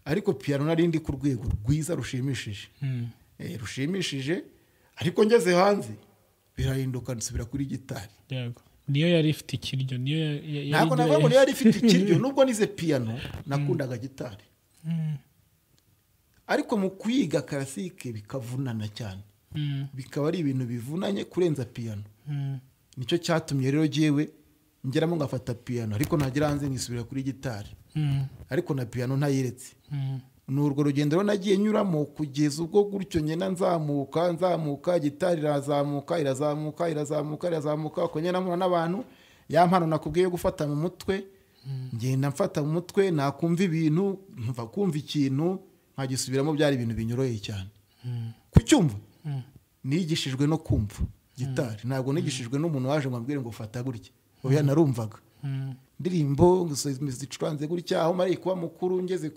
ariko piano nari ndi ku rwego rwiza rushimishije. Rushimishije, ariko ngeze hanze birahinduka nsubira kuri gitari. Yego. Niyo yari ifite ikiryo, niyo ntabwo navuga ngo niyo yari ifite ikiryo, nubwo nize piano nakundaga gitari. Ariko mu kwiga classique bikavunana cyane. Bikaba ari ibintu bivunanye kurenza piano. Nicyo cyatumye rero jewe ngeramo ngafata piano, ariko nagera hanze nisubira kuri gitari. Ariko na piano ntayiretse. Ni urwo rugendo rero nagiye nyuramo kugeza ubwo gutyo ngenda nzamuka, gitari irazamuka irazamuka irazamuka irazamuka, uko ngenda mpura n'abantu, ya mpano nakubwiye yo gufata mu mutwe, ngenda mfata mu mutwe, nakumva ibintu, nkumva kumva ikintu nkagisubiramo, byari ibintu binyoroheye cyane. Kucyumva nigishijwe no kumva gitari, ntabwo nigishijwe n'umuntu waje ngo ambwire ngo fata gutya, oya narumvaga ndirimbo zicuranze gutya. Aho mari kuba mukuru ngeze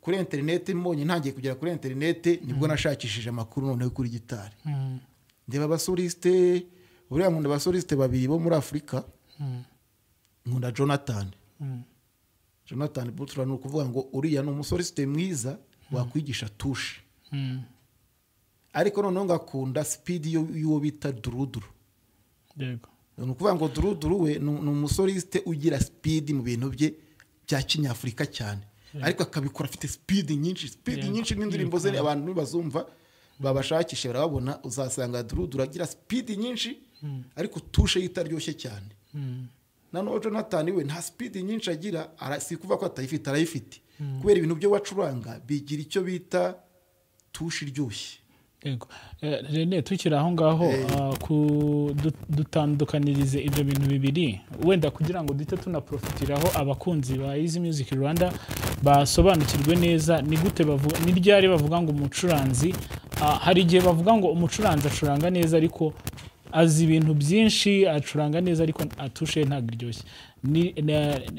kuri internet, mbonye ntangiye kugera kuri internet, nibwo nashakishije amakuru noneho kuri gitari. Ndeba abasoliste, buriya nkunda abasoliste babiri bo muri Afrika. Nkunda Jonathan. Jonathan Butler, ni ukuvuga ngo uriya ni umusoliste mwiza wakwigisha touche. Ariko noneho ngakunda speed y'uwo bita Duruduru. Yego. Ni ukuvuga ngo Duruduru we ni umusoliste ugira speed mu bintu bye bya kinyafurika cyane. Ariko akabikora afite speed nyinshi, speed nyinshi n'indirimbo ze abantu nibazumva Babashakishe barababona, uzasanga Duruduru agira speed nyinshi ariko touche itaryoshye cyane. Noneho Jonathan we nta speed nyinshi agira, si kuvuga ko atayifite, arayifite, kubera ibintu byo wacuranga bigira icyo bita touche iryoshye. Yego. Rene, tukiri aho ngaho, dutandukanirize ibyo bintu bibiri, wenda kugira ngo duhite tunaprofitiraho abakunzi ba Easy Music Rwanda basobanukirwe neza ni gute bavuga, ni ryari bavuga ngo umucuranzi, hari igihe bavuga ngo umucuranzi acuranga neza ariko azi ibintu byinshi, acuranga neza ariko touche ntabwo iryoshye.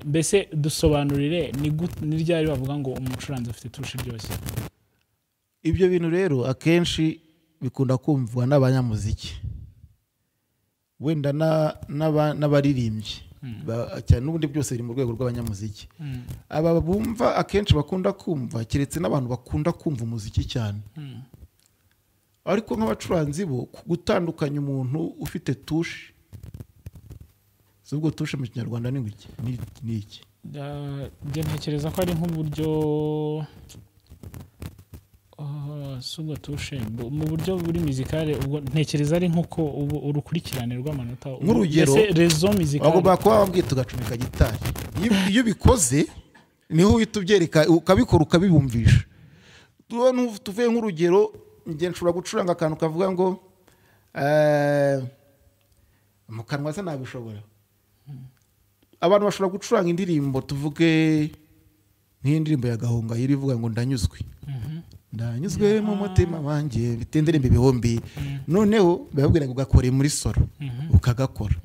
Mbese dusobanurire ni ryari bavuga ngo umucuranzi afite touche iryoshye. Ibyo bintu rero akenshi bikunda kumvwa n'abanyamuziki, wenda n'abaririmbyi, cyane n'ubundi byose biri mu rwego rw'abanyamuziki. Aba bumva akenshi bakunda kumva, keretse n'abantu bakunda kumva umuziki cyane. Ariko nk'abacuranzi bo, gutandukanya umuntu ufite touche, ubwo touche mu Kinyarwanda ni iki? Ni iki? Njye ntekereza ko ari nk'uburyo, si ubwo touche mu buryo buri musicale, ubwo ntekereza ari nk'uko urukurikirane rw'amanota, Nk'urugero, mbese raison musicale. Bagomba kuba wabwiye tugacomeka gitari. Iyo ubikoze niho uhita ubyereka, ukabikora ukabibumvisha. Tuvuye nk'urugero, njye nshobora gucuranga akantu kavuga ngo mu kanwa se nabishobora. Abantu bashobora gucuranga indirimbo, tuvuge nk'indirimbo ya Gahongayire ivuga ngo ndanyuzwe, ndanyuzwe mu mutima wanjye, bite indirimbo ibihumbi. Noneho bababwira ngo gakore muri solo, ukagakora,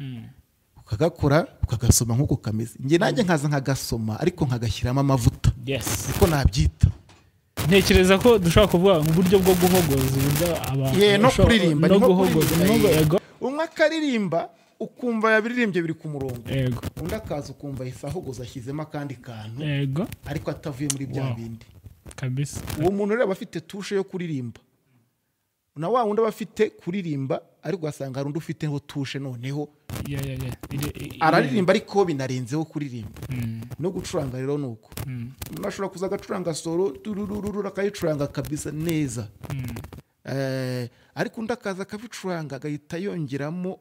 ukagakora ukagasoma nk'uko kameze. Njye nanjye nkaza nkagasoma ariko nkagashyiramo amavuta, niko nabyita. Ntekereza ko dushobora kuvuga mu buryo bwo guhogoza, uburyo abantu Ye, no kuririmba, no ni nko guhogoza, kuririmba, no ye. Yego. Umwe akaririmba ukumva yabiririmbye biri ku murongo, undi akaza ukumva ahise ahogoza, ashyizemo akandi kantu, ariko atavuye muri bya bindi. Uwo muntu rero aba afite touche yo kuririmba, na wa wundi aba afite kuririmba, ariko ugasanga hari undi ufiteho touche noneho araririmba ariko binarenzeho kuririmba. No gucuranga rero ni uko. Umuntu ashobora kuza agacuranga solo tururururu, akayicuranga kabisa neza, ariko undi akaza akabicuranga agahita yongeramo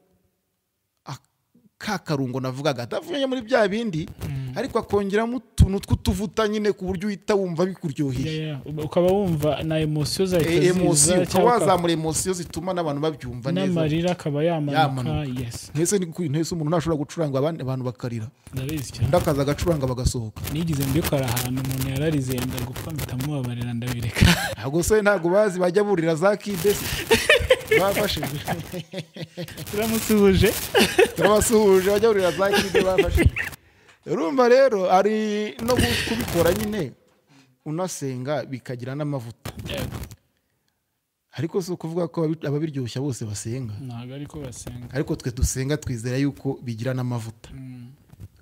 ka karungo navugaga, atavuye muri bya bindi, ariko akongeramo utuntu tw'utuvuta nyine ku buryo uhita wumva bikuryoheye. Yeah. Ukaba wumva na émotion zahita ziza, Émotion, ukaba cyangwa wazamura émotion zituma n'abantu babyumva neza, n'amarira akaba yamanuka. Yamanuka. Ntese ntese umuntu ntashobora gucuranga abandi abantu bakarira, Ndabizi cyane. undi akaza agacuranga bagasohoka. Nigeze mbikora ahantu umuntu yararize yenda gupfa, mpita mubabarira ndabireka. Ntabwo se ntabwo bazi bajya burira za kidesi bafashije? Turamusuhuje. Turabasuhuje, bajya burira za kide bafashije. Urumva rero ari no kubikora nyine unasenga bikagira n'amavuta. Ariko si ukuvuga ko ababiryoshya bose basenga. Ntabwo ariko basenga. Ariko twe dusenga twizera yuko bigira n'amavuta,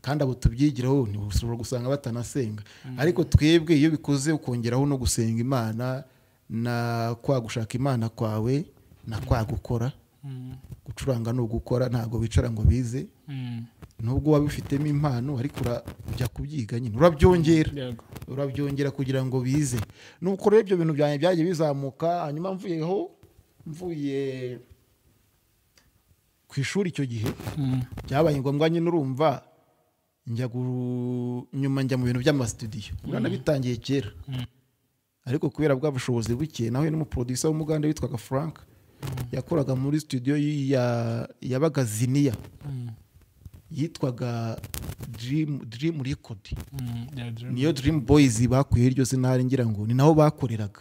kandi abo tubyigiraho ntibushobora gusanga batanasenga. Ariko twebwe iyo bikoze ukongeraho no gusenga Imana na kwa gushaka Imana kwawe na kwa gukora. Gucuranga ni ugukora, ntabwo bicara ngo bize. Nubwo waba ubifitemo impano, ariko ujya kubyiga nyine urabyongera, urabyongera kugira ngo bize. Nuko rero ibyo bintu byanjye byagiye bizamuka. Hanyuma mvuyeho, mvuye ku ishuri icyo gihe, byabaye ngombwa nyine, urumva njya nyuma njya mu bintu by'amasitudiyo. Uranabitangiye kera, ariko kubera bwa bushobozi buke, nahuye n'umuproducer w'umugande witwaga Frank, yakoraga muri studio yabaga Ziniya, yitwaga Dream Record. Yeah, Dream. Niyo Dream Boys bakuye iryo zina hari, ngira ngo ni naho bakoreraga.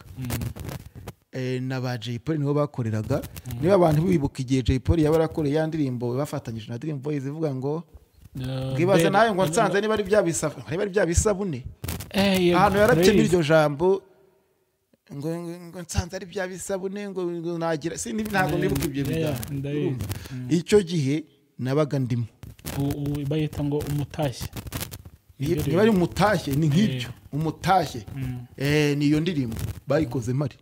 Na ba Jay Polly niho bakoreraga. Niba abantu bibuka igihe Jay Polly yaba yarakoreye ya ndirimbo bafatanyije na Dream Boys ivuga ngo ngibaze nawe ngo nsanze niba ari bya bisabune, niba ari bya bisabune, Yego, ahantu yarapye ndabizi. iryo jambo ngo nsanze ari bya bisabune, ngo nagira ntabwo nibuka ibyo bigambo. Ndabizi. Urumva? Icyo gihe nabaga ndimo. Bayita ngo umutashye. Niba ari umutashye, ni nk'ibyo, umutashye. Ni iyo ndirimbo bayikoze mpari,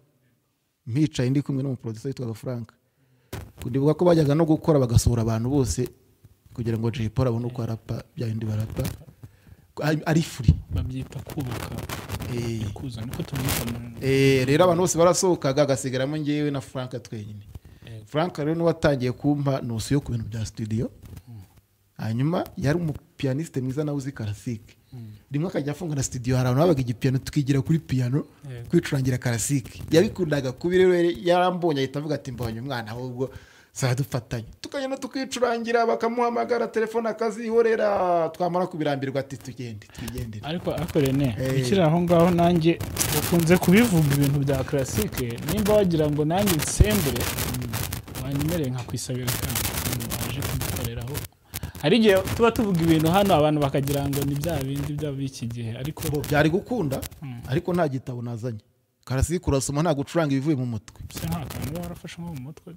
mpicaye ndi kumwe n'umuproducer witwaga Frank. Ndibuka ko bajyaga no gukora bagasohora abantu bose kugira ngo Jay Polly abone uko arapa bya bindi barapa ari free. Babyita kubaka. Ikuzo niko tubyita mu Rero abantu bose barasohokaga agasigaramo njyewe na Frank twenyine. Frank rero niwe watangiye kumpa notion ku bintu bya studio. Hanyuma yari umupianiste mwiza nawe uzi classique. Rimwe akajya afunga na studio, hari abantu babaga igipiano tukigira kuri piano kwicurangira classique. Yabikundaga kubi rero, yarambonye ahita avuga ati mbonye umwana ahubwo dufatanye, tukagenda tukicurangira, bakamuhamagara telefone akazihorera, twamara kubirambirwa ati tugende twigendere. Ariko Rene ikiri aho ngaho nanjye ukunze kubivuga ibintu bya classique, nimba wagira ngo nanjye nsembure wanyemereye nkakwisabira kandi waje kudukoreraho. Hari igihe tuba tuvuga ibintu hano abantu bakagira ngo ni bya bindi by'ab'iki gihe, ariko byari gukunda. Ariko nta gitabo nazanye. Classique urasoma, nta gucuranga ibivuye mu mutwe. Se nta kantu warafashe nko mu mutwe?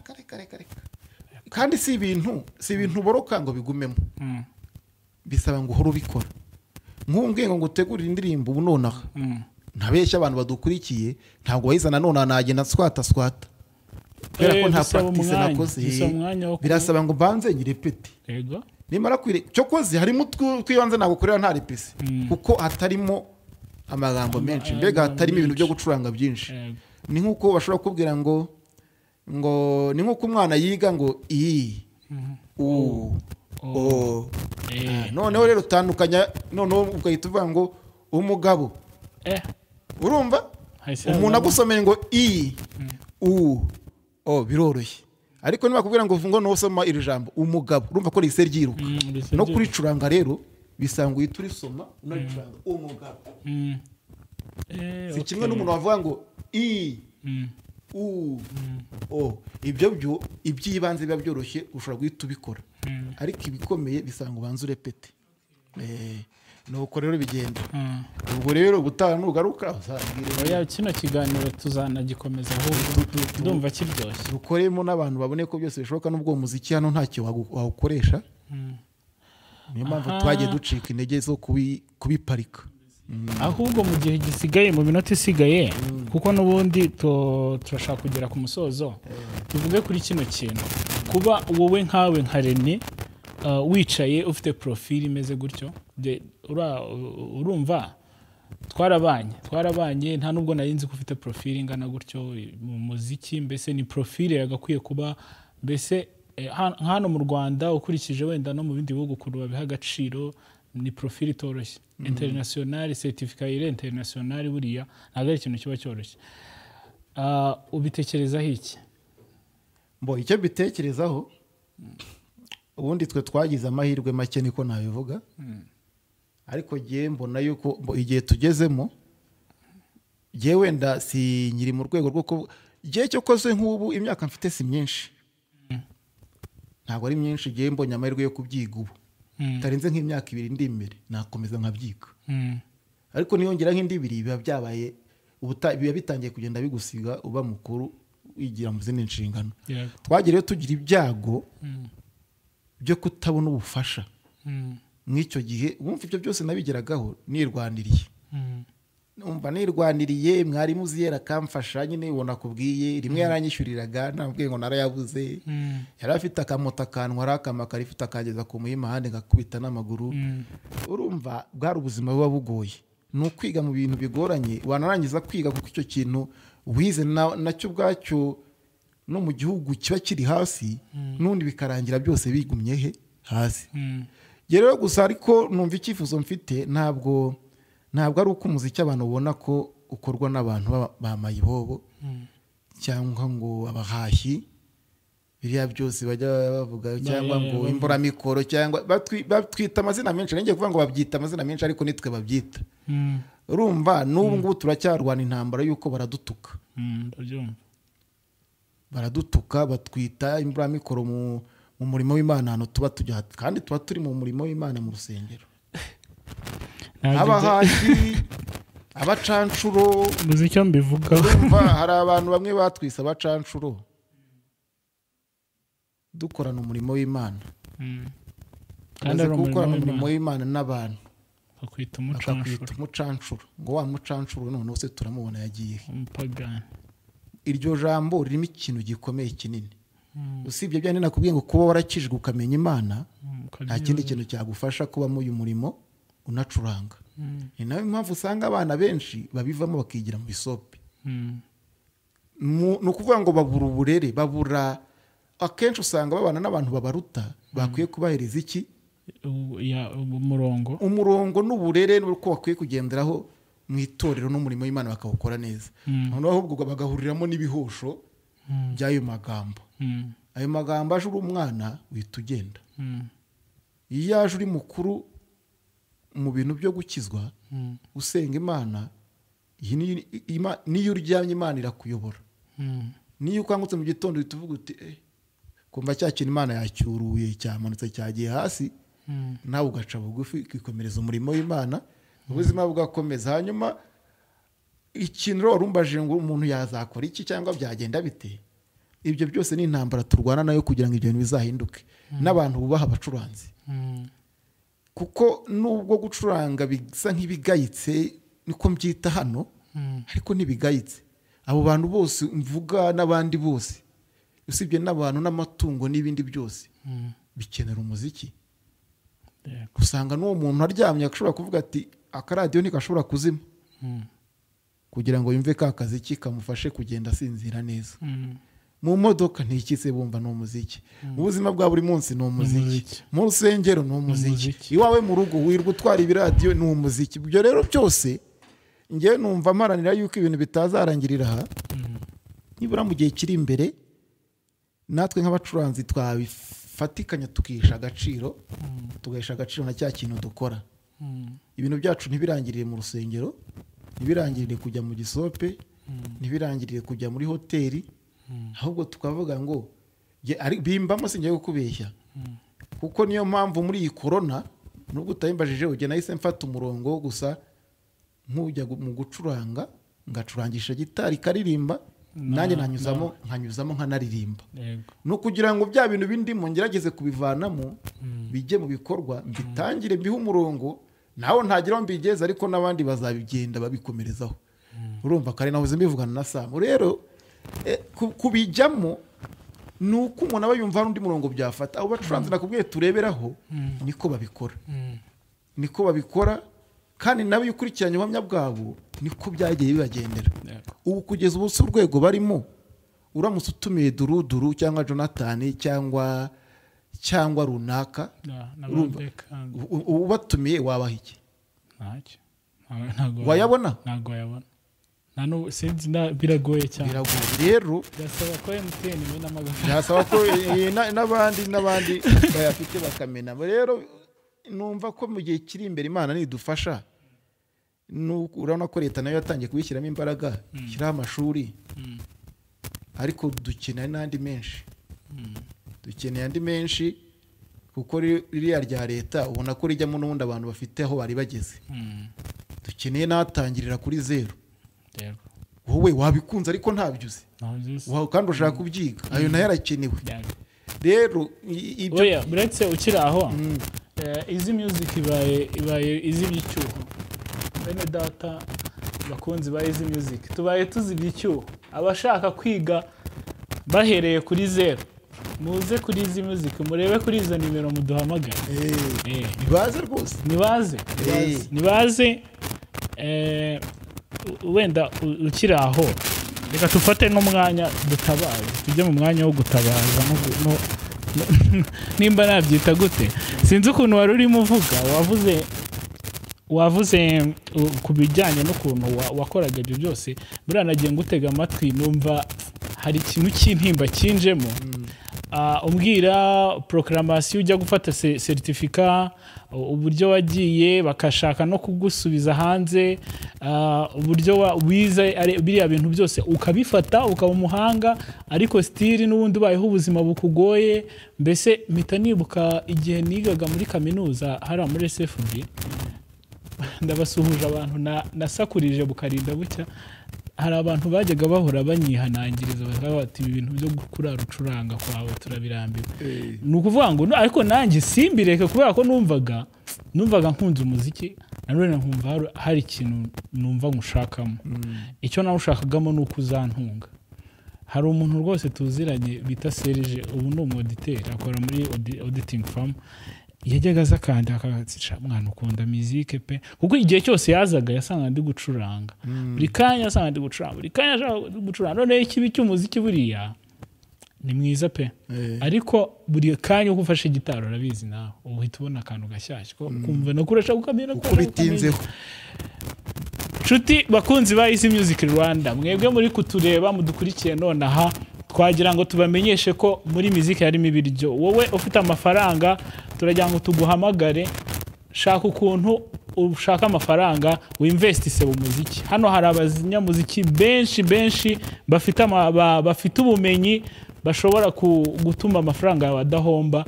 Kare kare. Kandi si ibintu boroka ngo bigumemo. Bisaba ngo uhore ubikora. Nk'umbwiye ngo ngutegurire indirimbo ubu nonaha. Ntabeshya abantu badukurikiye, ntabwo bayizana none nagenda swata. Kubera ko nta practice nakoze. Birasaba ngo mbanze nyirepete. Yego. Nimara kwire cyokoze harimo twibanze nagukorera nta repese. Kuko hatarimo amagambo menshi, mbega hatarimo ibintu byo gucuranga byinshi. Ni nkuko bashobora kubwira ngo ni nkuko umwana yiga ngo i u o. Noneho rero utandukanya, noneho ugahita uvuga ngo umugabo. Urumva umuntu agusomeye ngo i u o biroroshye, ariko niba bakubwira ngo nusoma iri jambo umugabo, urumva ko rihise ryiruka. No kuricuranga rero bisanga uhita urisoma unaricuranga umugabo. Si kimwe n'umuntu wavuga ngo i u o. Ibyo byo iby'ibanze biba byoroshye, ushobora guhita ubikora, ariko ibikomeye bisanga ubanza urepete. Nuko rero bigenda. Ubwo rero ubutaha nugaruka uzabwire. Oya, kino kiganiro tuzanagikomeza ahubwo ndumva kiryoshye. Dukoremo n'abantu babone ko byose bishoboka, n'ubwo umuziki hano ntacyo wawukoresha. Niyo mpamvu twagiye ducika intege zo kubiparika. Ahubwo mu gihe gisigaye, mu minota isigaye, kuko n'ubundi turashaka kugera ku musozo, tuvuge kuri kino kintu. Kuba wowe nkawe nka Rene wicaye ufite profile imeze gutyo, urumva twarabanye nta nubwo nari nzi ko ufite profile ingana gutyo mu muziki. Mbese ni profile yagakwiye kuba mbese hano mu Rwanda ukurikije wenda no mu bindi bihugu ukuntu babiha agaciro, ni profile itoroshye. International certificate international buriya ntabwo ari ikintu kiba cyoroshye. Ubitekerezaho iki? Mbo icyo bitekerezaho, ubundi twe twagize amahirwe make niko nabivuga. Ariko giye mbona yuko igihe tugezemo, giye wenda si nyiri mu rwego rwo ko giye cyo koze nk'ubu imyaka mfite si myinshi. Ntabwo ari myinshi, giye mbonye amahirwe yo kubyiga ubu. Tarenze nk'imyaka ibiri ndi imbere nakomeza nkabyiga. Ariko niyongera nk'indi ibiri biba byabaye biba bitangiye kugenda bigusiga uba mukuru wigira mu zindi nshingano. Twagiye tugira ibyago byo kutabona ubufasha. Mw'icyo gihe wumva ibyo byose nabigeragaho nirwaniriye. Numva nirwaniriye, mwarimu uziyera akamfasha nyine ubona kubwiye, rimwe yaranyishyuriraga nabwiye ngo narayabuze. Yari afite akamoto akantwara akamakara ifite akageza ku muhima ahandi ngakubita n'amaguru. Urumva bwari ubuzima buba bugoye. Ni ukwiga mu bintu bigoranye, wanarangiza kwiga kuko icyo kintu wize nacyo ubwacyo no mu gihugu kiba kiri hasi, n'undi bikarangira byose bigumye he hasi. Rero gusa ariko numva icyifuzo mfite, ntabwo ari uko umuziki abantu ubona ko ukorwa n'abantu ba mayibobo cyangwa ngo abahashyi, biriya byose bajya bavuga, cyangwa ngo imburamikoro, cyangwa batwita amazina menshi. Ngiye kuvuga ngo babyita amazina menshi ariko nitwe babyita. Urumva n'ubu ngubu turacyarwana intambara yuko baradutuka. Baradutuka batwita imburamikoro mu murimo w'Imana hano tuba tujya, kandi tuba turi mu murimo w'Imana mu rusengero. Abahashyi, abacancuro, muziki mbivuga. Urumva hari abantu bamwe batwise abacancuro dukorana umurimo w'Imana. Kandi gukorana umurimo w'Imana n'abantu bakwita umucancuro, ngo wa mucancuro none se turamubona yagiye umupagani. Iryo jambo ririmo ikintu gikomeye kinini. Usibye byane nakubwiye ngo kuba warakijwe ukamenya Imana, nta kindi kintu cyagufasha kuba mu uyu murimo unacuranga. Ni nayo mpamvu usanga abana benshi babivamo bakigira mu bisope. Ni ukuvuga ngo babura uburere, babura, akenshi usanga babana n'abantu babaruta bakwiye kubahereza iki? Umurongo n'uburere n'uko bakwiye kugenderaho mu itorero n'umurimo w'Imana bakawukora neza. Noneho ahubwo bagahuriramo n'ibihosho by'ayo magambo. Ayo magambo aje uri umwana uhita ugenda. Iyo aje uri mukuru mu bintu byo gukizwa, usenga Imana, niyo uryamye Imana irakuyobora. Niyo ukangutse mu gitondo uhita uvuga uti kumva cya kintu Imana yacyuruye cyamanutse cyagiye hasi, nawe ugaca bugufi ukikomereza umurimo w'Imana, ubuzima bugakomeza. Hanyuma ikintu warumbaje ngo umuntu yazakora iki cyangwa byagenda bite, ibyo byose ni intambara turwana nayo kugira ngo ibyo bintu bizahinduke. N'abantu bubaha abacuranzi, kuko nubwo gucuranga bisa nk'ibigayitse, niko mbyita hano, ariko ntibigayitse. Abo bantu bose mvuga n'abandi bose, usibye n'abantu n'amatungo n'ibindi byose, bikenera umuziki. Usanga n'uwo muntu aryamye ashobora kuvuga ati akaradiyo ntigashobora kuzima, kugira ngo yumve ka kaziki kamufashe kugenda asinzira neza. Mu modoka ntikitse bumva ni umuziki, mu buzima bwa buri munsi ni umuziki, mu rusengero ni umuziki, iwawe mu rugo wirwa utwara ibiradiyo ni umuziki. Ibyo rero byose njye numva mparanira yuko ibintu bitazarangirira aha, nibura mu gihe kiri imbere natwe nk'abacuranzi twabifatikanya tukihisha agaciro, tugahisha agaciro na cya kintu dukora. Ibintu byacu ntibirangirire mu rusengero, ntibirangirire kujya mu gisope, ntibirangirire kujya muri hoteli, ahubwo tukavuga ngo bimbamo singiye kukubeshya. Kuko niyo mpamvu muri iyi corona nubwo utayimbajije ujye nahise mfata umurongo gusa nk'ujya mu gucuranga, ngacurangisha gitari karirimba, nanjye nanyuzamo nkanyuzamo nkanaririmba. No kugira ngo bya bintu bindimo ngerageze kubivanamo bijye mu bikorwa, mbitangire mbihe umurongo, naho ntagira mbigeze ariko n'abandi bazabigenda babikomerezaho. Urumva kare nahoze mbivugana na Sam. Rero kubijyamo ni uko umuntu aba yumva hari undi murongo byafata. Abo bacuranzi nakubwiye tureberaho niko babikora, niko babikora, kandi nabo ukurikiranye ubuhamya bwabo niko byagiye bibagendera. Ubu kugeza ubu si urwego barimo, uramutse utumiye Duruduru cyangwa Jonathan cyangwa runaka, ubatumiye wabaha iki? Ntacyo wayabona, ntabwo wayabona. Nano sinzi biragoye cyane. Biragoye rero, byasaba ko MTN imena amagambo, byasaba ko n'abandi bayafite bakamena. Rero numva ko mu gihe kiri imbere Imana nidufasha, urabona ko leta nayo yatangiye kubishyiramo imbaraga, ishyiraho amashuri, ariko dukeneye n'andi menshi, dukeneye andi menshi, kuko ririya rya leta ubona ko rijyamo n'ubundi abantu bafite aho bari bageze. Dukeneye n'atangirira kuri zero. Wowe wabikunze ariko ntabyo uzi, kandi ushaka kubyiga, ayo nayo arakenewe. Rero ibyo uretse ukiri aho, Easy Music ibaye izibye icyuho. Bene data bakunzi ba Easy Music, tubaye tuzibye icyuho. Abashaka kwiga bahereye kuri zero, muze kuri Easy Music murebe kuri izo nimero muduhamagara. Nibaze rwose, nibaze, nibaze. Wenda ukiri aho reka tufate n'umwanya dutabaza, tujye mu mwanya wo gutabaza nimba nabyita gute, sinzi ukuntu wari urimo uvuga, wavuze ku bijyanye n'ukuntu wakoraga ibyo byose. Buriya nagiye ngutega amatwi numva hari ikintu cy'intimba kinjemo. Umbwira proclamation ujya gufata certificat, uburyo wagiye bakashaka no kugusubiza hanze, uburyo wize biriya bintu byose ukabifata ukaba umuhanga, ariko still n'ubundi ubayeho ubuzima bukugoye. Mbese mpita nibuka igihe nigaga muri kaminuza hariya muri SFB, ndabasuhuje abantu nasakurije bukarinda bucya. Hari abantu bajyaga bahora banyihanangiriza bakavuga bati ibi bintu byo kurara ucuranga kwawe turabirambiwe. Ni ukuvuga ngo ariko nanjye simbireke, kubera ko numvaga nkunze umuziki, nanone nkumva hari ikintu numva nkushakamo. Icyo nawe ushakagamo ni uko uzantunga. Hari umuntu rwose tuziranye bita Serge, ubu ni umwoditeri akora muri auditing firm. Yajyaga aza kandi akatsisha mwana ukunda muzike pe, kuko igihe cyose yazaga yasanga ndi gucuranga. Buri kanya asanga ndi gucuranga, buri kanya ashaka gucuranga. Noneho ikibi cy'umuziki buriya ni mwiza pe, ariko buri kanya uko ufashe gitari urabizi nawe uhita ubona akantu gashyashya ukumva no kurasha ukamenya uko bitinzeho. Nshuti bakunzi ba Easy Music Rwanda, mwebwe muri kutureba mudukurikiye nonaha, twagira ngo tubamenyeshe ko muri muziki harimo ibiryo. Wowe ufite amafaranga turagira ngo tuguhamagare, shaka ukuntu ushaka amafaranga winvestise mu muziki. Hano hari abanyamuziki benshi benshi bafite bafite ubumenyi bashobora gutuma amafaranga yawe adahomba.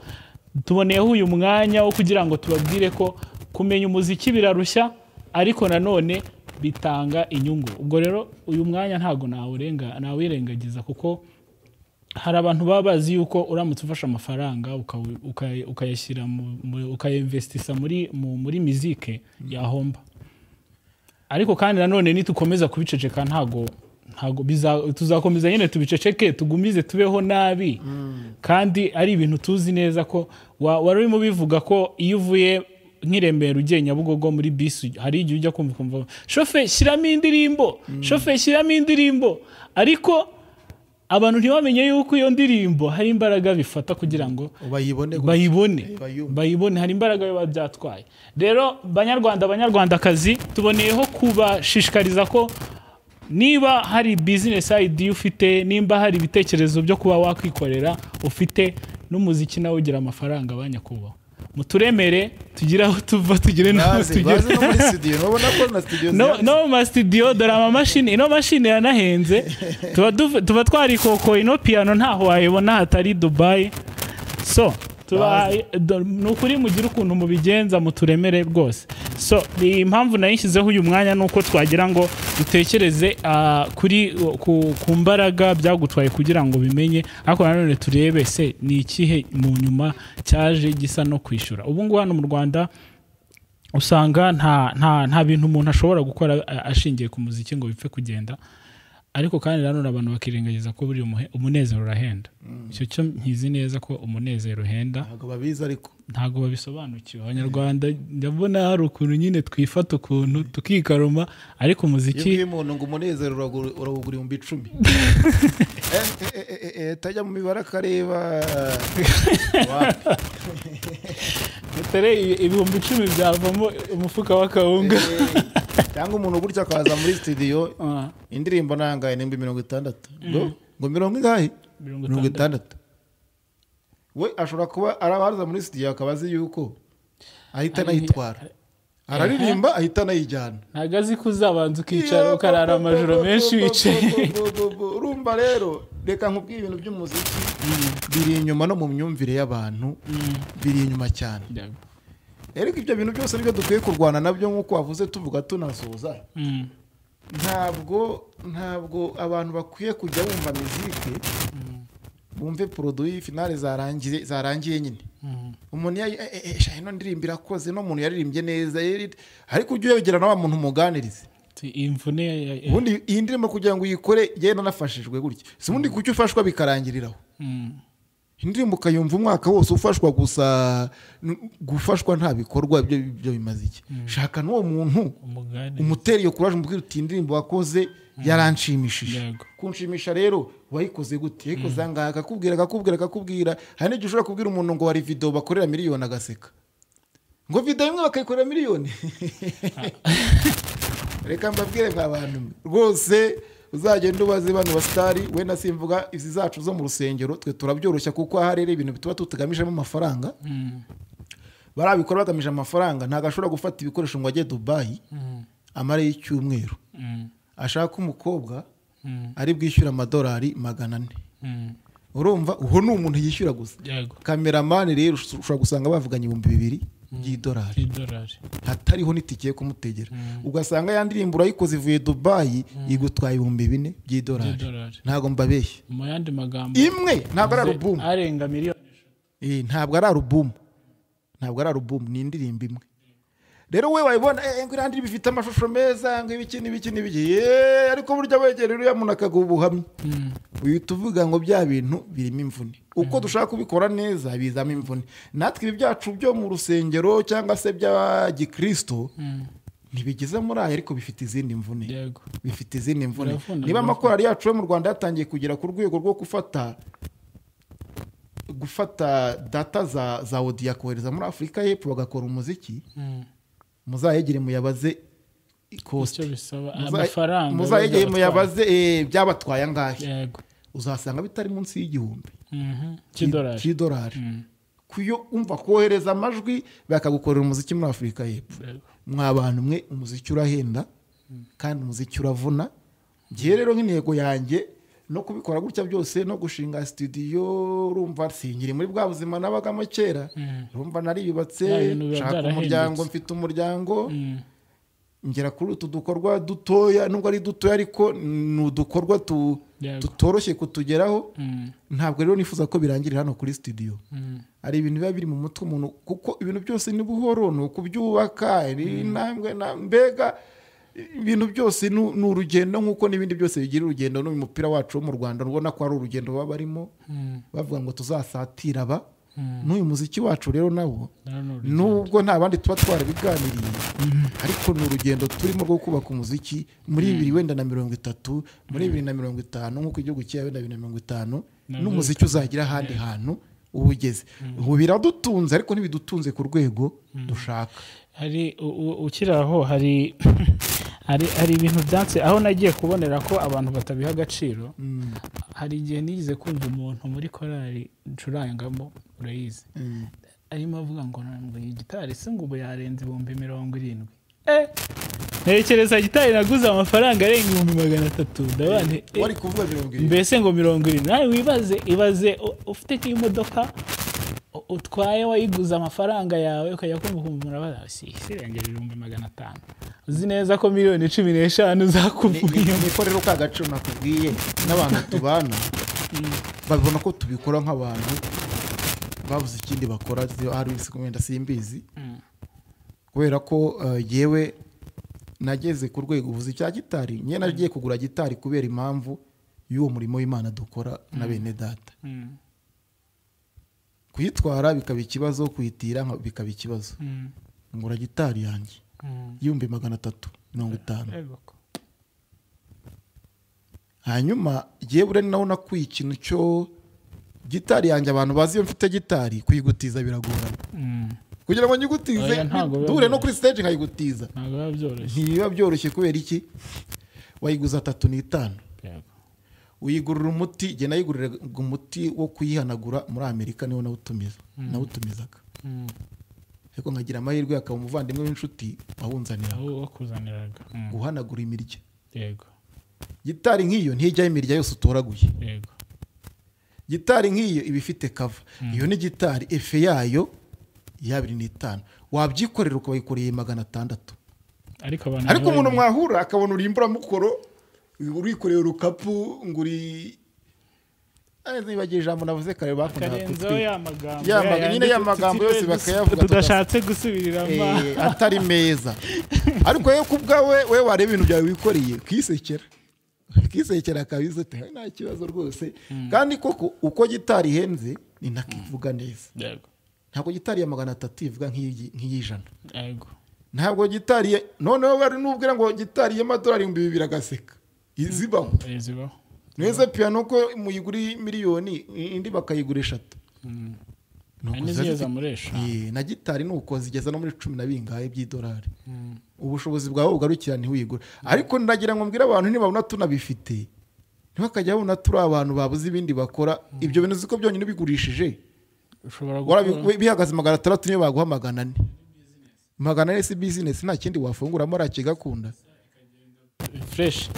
Tuboneyeho uyu mwanya wo kugira ngo tubabwire ko kumenya umuziki birarushya, ariko nanone bitanga inyungu. Ubwo rero uyu mwanya ntago nawirengagiza, kuko hari abantu baba bazi yuko uramutse ufashe amafaranga ukayashyira ukayinvestisa muri muzike yahomba. Ariko kandi nanone nitukomeza kubiceceka ntago tuzakomeza nyine tubiceceke, tugumize tubeho nabi. Kandi ari ibintu tuzi neza ko wari urimo bivuga ko iyo uvuye nk'Iremera ugiye Nyabugogo muri bisi, hari igihe ujya kumva shofe shyiramo indirimbo, shofe shyiramo indirimbo, ariko abantu ntibamenye yuko iyo ndirimbo hari imbaraga bifata kugira ngo bayibone, hari imbaraga biba byatwaye. Rero banyarwanda banyarwandakazi, tuboneyeho kubashishikariza ko niba hari business idea ufite, nimba hari ibitekerezo byo kuba wakwikorera ufite, n'umuziki nawe ugira amafaranga abanyakubaho, muturemere tugire aho tuva, tugire n'aho tugera. Baze no muri studio, nubona ko na studio no ma studio, dore ama machine, ino machine yanahenze, tuba twarikoko ino piano ntaho wayibona hatari Dubai. So tuba nukuri mugira ukuntu mubigenza, muturemere rwose. So impamvu nayishyizeho uyu mwanya nuko twagira ngo dutekereze kuri ku mbaraga byagutwaye kugira ngo bimenye, ariko nanone turebe se ni ikihe mu nyuma cyaje gisa no kwishyura. Ubu ngubu hano mu Rwanda usanga nta bintu umuntu ashobora gukora ashingiye ku muziki ngo bipfe kugenda, ariko kandi nanone abantu bakirengagiza ko buri umunezero urahenda. Icyo cyo nkizi neza ko umunezero uhenda, ntabwo babizi, ariko ntabwo babisobanukiwe. Abanyarwanda ndabona hari ukuntu nyine twifata ukuntu tukikaruma, ariko umuziki iyo umuntu ngo umunezero urawugura 10,000 tajya mu mibare akareba tere 10,000 byavamo umufuka w'akawunga. Cyangwa umuntu gutya akaza muri studio indirimbo nangaye nimba 60 ngo mirongo ingahe 60, we ashobora kuba arabaza muri studio akabazi yuko ahita anayitwara, araririmba ahita anayijyana, ntago azi ko uzabanza ukicara ukarara amajoro menshi wicaye. Urumva rero reka nkubwire ibintu by'umuziki biri inyuma no mu myumvire y'abantu, biri inyuma cyane. Ariko ibyo bintu byose nibyo dukwiye kurwana nabyo nk'uko wavuze tuvuga tunasoza. Ntabwo abantu bakwiye kujya bumva muzike bumve produit finale zarangiye nyine. Umuntu ino ndirimbo irakoze, no muntu yaririmbye neza, ariko ujye uyegera na wa muntu umuganirize. Imvune ubundi iyi ndirimbo kugira ngo uyikore yenda nafashijwe gutya, si ubundi kucyo ufashwa bikarangiriraho. Indirimbo ukayumva umwaka wose ufashwa gusa, gufashwa nta bikorwa ibyo bimaze iki? Shaka n'uwo muntu umutera iyo courage, umubwira uti indirimbo wakoze yaranshimishije. Kunshimisha rero wayikoze gute? Yayikoze angahe? Akakubwira. Hari n'igihe ushobora kubwira umuntu ngo wari video bakorera miliyoni agaseka, ngo video imwe bakayikorera miliyoni. Reka mbabwire mwa bantu rwose, uzagenda ubaze bano basitari, wenda simvuga izi zacu zo mu rusengero, twe turabyoroshya kuko aha rero ibintu bituba tutagamijemo amafaranga. Barabikora bagamije amafaranga, ntago ashobora gufata ibikoresho ngo ajye Dubai amare y'icyumweru, ashaka umukobwa ari bwishyura $400. Urumva uho ni umuntu yishyura gusa. Cameraman rero ushobora gusanga bavuganye $2,000 by'idolari, hatariho n'itike kumutegera. Ugasanga ya ndirimbo urayikoze ivuye Dubai igutwaye $4,000 by'idolari. Ntago mbabeshye mu yandi magambo, imwe ntabwo ari album arenga miliyoni. Ntabwo ari album, ntabwo ari album, ni indirimbo imwe. Rero we wayibona ngo iriya ndirimbo ifite amashusho meza, ngo ibiki n'ibiki n'ibiki, ariko burya wegera uriya muntu akaguha ubuhamya, uhita uvuga ngo bya bintu birimo imvune. Uko dushaka kubikora neza bizamo imvune. Natwe ibi byacu byo mu rusengero cyangwa se bya gikristo ntibigeze muri aya, ariko bifite izindi mvune. Bifite izindi mvune. Niba amakorali yacu yo mu Rwanda yatangiye kugera ku rwego rwo gufata data za audio kohereza muri Afurika y'Epfo bagakora umuziki, muzayegere muyabaze cost, muzayegere muyabaze byabatwaye angahe, uzasanga bitari munsi y'igihumbi cy'idolari. Kuyo umva kohereza amajwi bakagukorera umuziki muri Afurika y'Epfo. Mwa bantu mwe, umuziki urahenda kandi umuziki uravuna. Ngiye rero nk'intego yanjye no kubikora gutya byose no gushinga studio, urumva sinkiri muri bwa buzima nabagamo kera, urumva nariyubatse, nshaka umuryango, mfite umuryango, ngera kuri utu dukorwa dutoya, nubwo ari dutoya ariko ni udukorwa tutoroshye kutugeraho. Ntabwo rero nifuza ko birangirira hano kuri studio. Ari ibintu biba biri mu mutwe umuntu, kuko ibintu byose ni buhoro, ni ukubyubaka, intambwe na mbega ibintu byose ni urugendo, nk'uko n'ibindi byose bigira urugendo. N'uyu mupira wacu wo mu Rwanda ubona ko ari urugendo baba barimo bavuga ngo tuzasatira aba. N'uyu muziki wacu rero nawo, nubwo nta bandi tuba twarabiganiriye, ariko ni urugendo turimo rwo kubaka umuziki muri 2030, muri 2050, nk'uko igihugu cya 2050 n'umuziki uzagira ahandi hantu ubugeze. Ubu biradutunze ariko ntibidutunze ku rwego dushaka. Hari ukiraho hari hari ibintu byatse aho nagiye kubonera ko abantu batabiha agaciro. Hari igihe nigize kumva umuntu muri korali ncurangamo, urayizi, arimo avuga ngo iyi gitari se ngo ubu yarenze 70,000. Ntekereza gitari naguze amafaranga arenga 300,000, ndabane wari kuvuga 70 mbese ngo 70. Nawe wibaze, ibaze ufite nk'imodoka utwaye wayiguze amafaranga yawe, ukajya kumva murabaza si irengera 500,000, uzi neza ko 15,000,000 zakuvuye. Niko rero ka gaciro nakubwiye n'abantu tubana babona ko tubikora nk'abantu babuze ikindi bakora, hari wenda simbizi, kubera ko yewe nageze ku rwego uvuze icya gitari, nye nagiye kugura gitari kubera impamvu y'uwo murimo w'Imana dukora na bene data. Kuyitwara bikaba ikibazo, kuyitira bikaba ikibazo. Ngura gitari yanjye 350,000. Hanyuma giye bure naho nakuye ikintu cyo gitari yanjye, abantu bazi iyo mfite gitari kuyigutiza biragorana. Kugira ngo nyigutize dure no kuri stage nkayigutiza ntibiba byoroshye. Kubera iki? Wayiguza 3.5, uyigurira umuti, jye nayigurira umuti wo kuyihanagura muri Amerika, niwo nawutumizaga. Ariko nkagira amahirwe akaba umuvandimwe w'inshuti wawunzaniraga, wakuzaniraga guhanagura imirya. Yego, gitari nk'iyo ntijyaho imirya yose utoraguye. Yego, gitari nk'iyo iba ifite cover. Iyo ni gitari efe yayo ya 2.5, wabyikorera ukabayikoreye 600. Ariko umuntu mwahura akabona uri imburamukoro, urikoreye urukapu nguri nibagiye ijambo navuze kare bakundaga kutwita nyine ya magambo yose bakayavuga tudashatse gusubiriramo atari meza. Ariko yewe kubwawe we wareba ibintu byawe wikoreye ukisekera kabisa, nta kibazo rwose. Kandi koko uko gitari ihenze ni nakivuga neza. Ntabwo gitari ya 300 ivuga nk'iy'ijana. Yego, ntabwo gitari noneho bari nubwira ngo gitari y'amadolari 2000 agaseka izibaho. Neza piano ko muyiguri miliyoni indi bakayigura 3. Nuko muri 5. Na gitari nuko zigeza no muri 10 na bingahe by'idolari. Ubushobozi bwawe bugarukira ntiwigura. Ariko ndagira ngo mbwira abantu nibabona tunabifite, ntibakajya babona turi abantu babuze ibindi bakora. Ibyo bintu ziko byonyine bigurishije ushobora gukora bihagaze 600 niyo baguha 400. 400 si business, nta kindi wafunguramo arakigakunda. Fresh.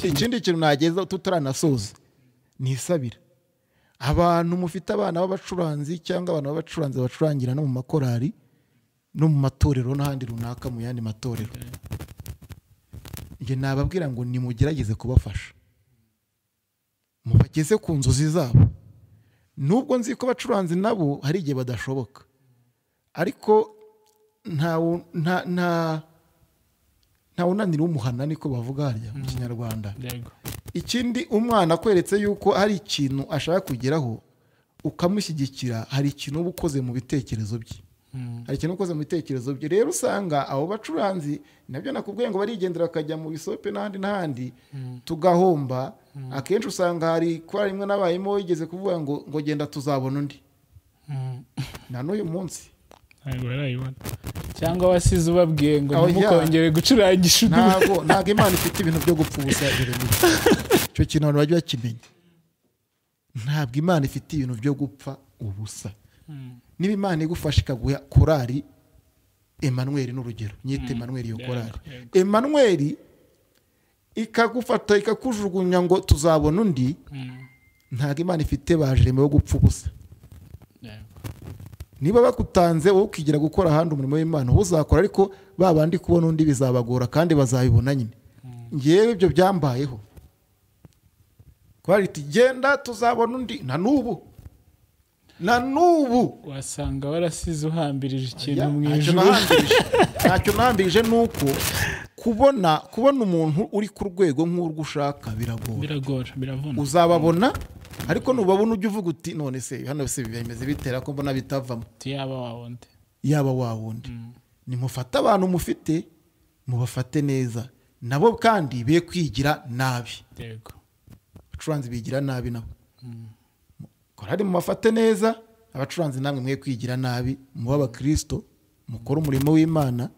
Ikindi kintu nageza tutaranasoza ni isabira. Abantu mufite abana b'abacuranzi cyangwa abantu b'abacuranzi bacurangira no mu makorari no mu matorero n'ahandi runaka mu yandi matorero, nge nababwira ngo nimugerageze kubafasha mubageze ku nzozi zabo. Nubwo nzi ko abacuranzi nabo hari igihe badashoboka, ariko nta unanira umuhana, niko bavuga harya mu Kinyarwanda. Ikindi umwana akweretse yuko hari ikintu ashaka kugeraho, Ukamushyigikira, hari ikintu uba ukoze mu bitekerezo bye. Hari ikintu ukoze mu bitekerezo bye. Rero usanga abo bacuranzi, nabyo nakubwiye ngo barigendera bakajya mu bisope n'ahandi n'ahandi, tugahomba. Akenshi usanga hari korali imwe n'abayemo yigeze kuvuga ngo genda tuzabona undi. Na n'uyu munsi Ntabwo barayibona, cyangwa wasize ubabwiye ngo Oya. ntimukongere gucurangisha undi. Ntabwo Imana ifite ibintu byo gupfa ubusa, Jeremy. Icyo kintu abantu bajya bakimenya, ntabwo Imana ifite ibintu byo gupfa ubusa. Niba Imana igufasha ikaguha korali Emmanuel, n'urugero nyite Emmanuel, iyo korali Emmanuel ikagufata ikakujugunya ngo tuzabona undi, ntabwo Imana ifite ba Jeremy wo gupfa ubusa. Niba bagutanze wowe ukigira gukora ahandi umurimo w'Imana, wowe uzakora, ariko ba bandi kubona undi bizabagora, kandi bazabibona nyine. Ngewe ibyo byambayeho, korali iti genda tuzabona undi, na n'ubu, na n'ubu. Wasanga warasize uhambirije ikintu Ya, mu ntacyo ijuru. nahambirije. Ntacyo nahambirije, ni uko kubona umuntu uri ku rwego nk'urwo ushaka biragora. Biragora, biravuna. Uzababona, ariko nubabona ujya uvuga uti none se hano se bimeze bitera ko mbona bitavamo? Yaba wa wundi. Yaba wa wundi. Nimufate abantu mufite, mubafate neza nabo, kandi be kwigira nabi. Abacuranzi bigira nabi nabo. Korali mubafate neza, abacuranzi namwe mwe kwigira nabi, mube abakristo, mukore umurimo w'Imana,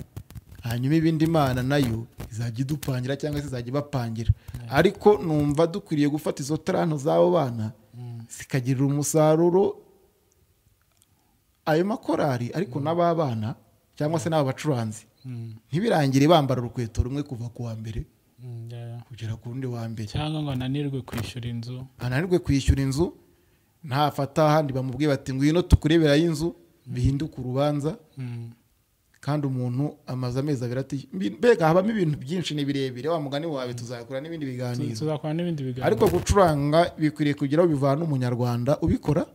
hanyuma ibindi Imana nayo izajya idupangira cyangwa se izajya ibapangira. Ariko numva dukwiriye gufata izo taranto z'abo bana zikagirira umusaruro ayo makorari, ariko n'aba bana cyangwa se n'aba bacuranzi ntibirangire bambara urukweto rumwe kuva ku wa mbere kugera ku wundi wa mbere. Cyangwa ngo ananirwe kwishyura inzu. Ananirwe kwishyura inzu, ntafata ahandi bamubwiye bati ngwino tukureberayo inzu, bihinduke urubanza. Kandi umuntu amaze amezi 2 ati mbega habamo ibintu byinshi, ni birebire, wa mugani wawe tuzakora n'ibindi biganiro. Tuzakora n'ibindi biganiro. Ariko gucuranga bikwiriye kugira aho bivana umunyarwanda ubikora,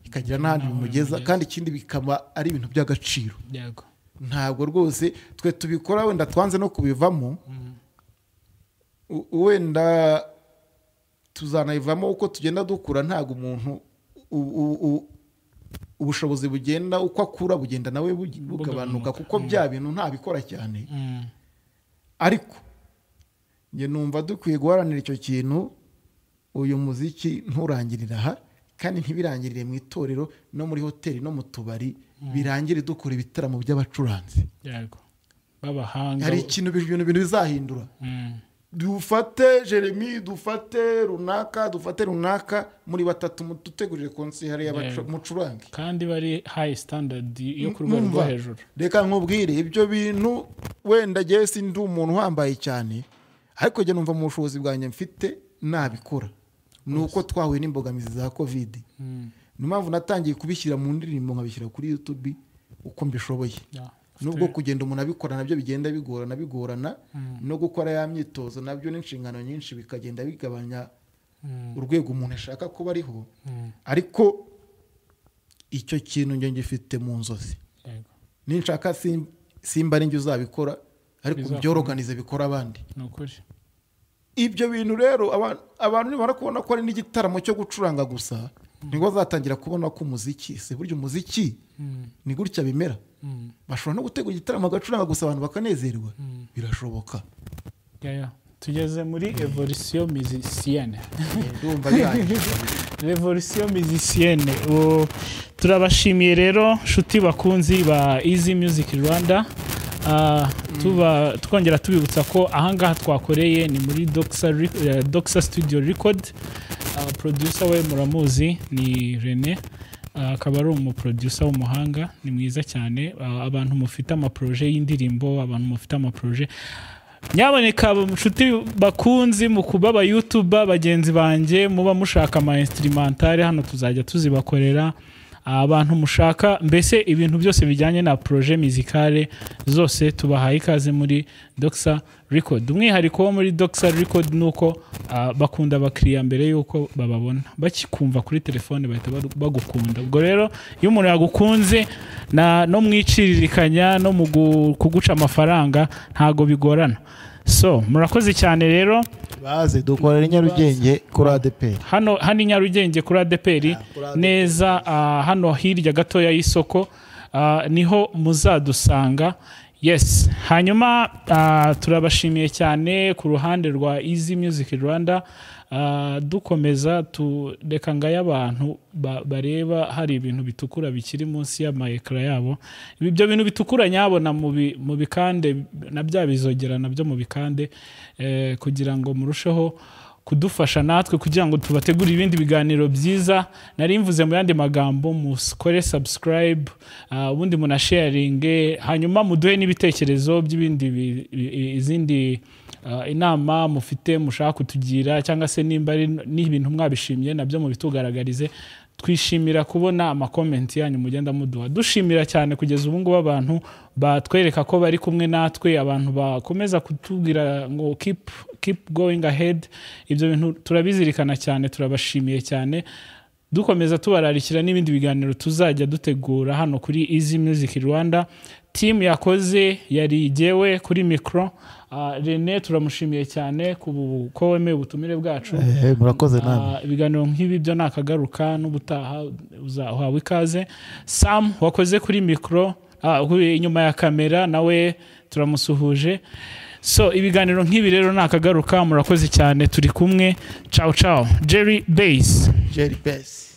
bikagira n'ahandi bimugeza, kandi ikindi bikaba ari ibintu by'agaciro. Ntabwo rwose twe tubikora wenda twanze no kubivamo, wenda tuzanayivamo uko tugenda dukura. Ntabwo umuntu ubushobozi bugenda uko akura bugenda nawe bugabanuka, kuko bya bintu ntabikora cyane. Ariko njye numva dukwiye guharanira icyo kintu, uyu muziki nturangirira aha, kandi ntibirangirire mu itorero no muri hoteli no mu tubari, birangire dukora ibitaramo by'abacuranzi. B'abahanga. Hari ikintu ibintu bizahindura. Dufate Jeremy, dufate runaka, dufate runaka, muri batatu mudutegurire konsi hariya mucurange. Kandi bari high standard yo ku rwego rwo hejuru. Reka nkubwire ibyo bintu, wenda jye si ndi umuntu uhambaye cyane, ariko jye numva mu bushobozi bwanjye mfite nabikora. Nuko twahuye n'imbogamizi za Covid. Niyo mpamvu natangiye kubishyira mu ndirimbo, nkabishyira kuri YouTube uko mbishoboye. Nubwo kugenda umuntu abikora nabyo bigenda bigorana bigorana, no gukora ya myitozo nabyo n'inshingano nyinshi bikagenda bigabanya urwego umuntu ashaka kuba ariho. Ariko icyo kintu njye ngifite mu nzozi. Ninshaka simba ari njye uzabikora, ariko byoroganize bikora abandi. Nukuri. Ibyo bintu rero abantu nibara kubona ko ari n'igitaramo cyo gucuranga gusa, nibwo bazatangira kubona ko umuziki se buryo umuziki ni gutya bimera. Bashobora no gutegura igitaramo bagacuranga gusa abantu bakanezerwa. Birashoboka. Tugeze muri evolution musicienne. Ndumva bihagije. Revolution musicienne. Turabashimiye rero nshuti bakunzi ba Easy Music Rwanda. Twongera tubibutsa ko ahangaha twakoreye ni muri Doxa Studio Record. Producer we muramuzi ni René, akaba ari umuproducer w'umuhanga, ni mwiza cyane. Abantu mufite amaproje y'indirimbo, abantu mufite amaproje, nyaboneka nshuti bakunzi mu kuba aba YouTuber bagenzi banjye, muba mushaka ama instrumentale hano tuzajya tuzibakorera. Abantu mushaka mbese ibintu byose bijyanye na projet musicale zose, tubahaye ikaze muri Doxa Record. Umwihariko wo muri Doxa Record nuko bakunda abakiriya mbere yuko bababona, bakikumva kuri telefone bahita bagukunda. Ubwo rero iyo umuntu yagukunze no mwiciririkanya no mu kuguca amafaranga ntago bigorana. So murakoze cyane rero. Baze dukorera i Nyarugenge kuri ADPR. Hano i Nyarugenge kuri ADPR neza, hano hirya gatoya y'isoko, niho muzadusanga. Yes, hanyuma turabashimiye cyane ku ruhande rwa Easy Music Rwanda. Dukomeza reka ngayo abantu bareba hari ibintu bitukura bikiri munsi y'ama écran yabo. Ibyo bintu bitukura nyabona mu bikande na bya bizogera nabyo mu bikande, kugira ngo murusheho kudufasha natwe kugira ngo tubategure ibindi biganiro byiza. Nari mvuze mu yandi magambo, mukore subscribe, ubundi munasharinge, hanyuma muduhe n'ibitekerezo by'ibindi izindi inama mufite mushaka kutugira, cyangwa se nimba ari n'ibintu mwabishimye nabyo mubitugaragarize. Twishimira kubona amakomenti yanyu mugenda muduha. Dushimira cyane kugeza ubu ngubu abantu batwereka ko bari kumwe natwe, abantu bakomeza kutubwira ngo keep going ahead. Ibyo bintu turabizirikana cyane, turabashimiye cyane. Dukomeza tubararikira n'ibindi biganiro tuzajya dutegura hano kuri Easy Music Rwanda. Team yakoze yari jyewe kuri micro, Rene turamushimiye cyane ko wemeye ubutumire bwacu. Murakoze namwe. Ibiganiro nk'ibi byo nakagaruka, n'ubutaha uzahawe ikaze. Sam wakoze kuri micro, inyuma ya kamera nawe turamusuhuje. So ibiganiro nk'ibi rero nakagaruka, murakoze cyane, turi kumwe. Ciao ciao. Jerry Bass. Jerry Bass.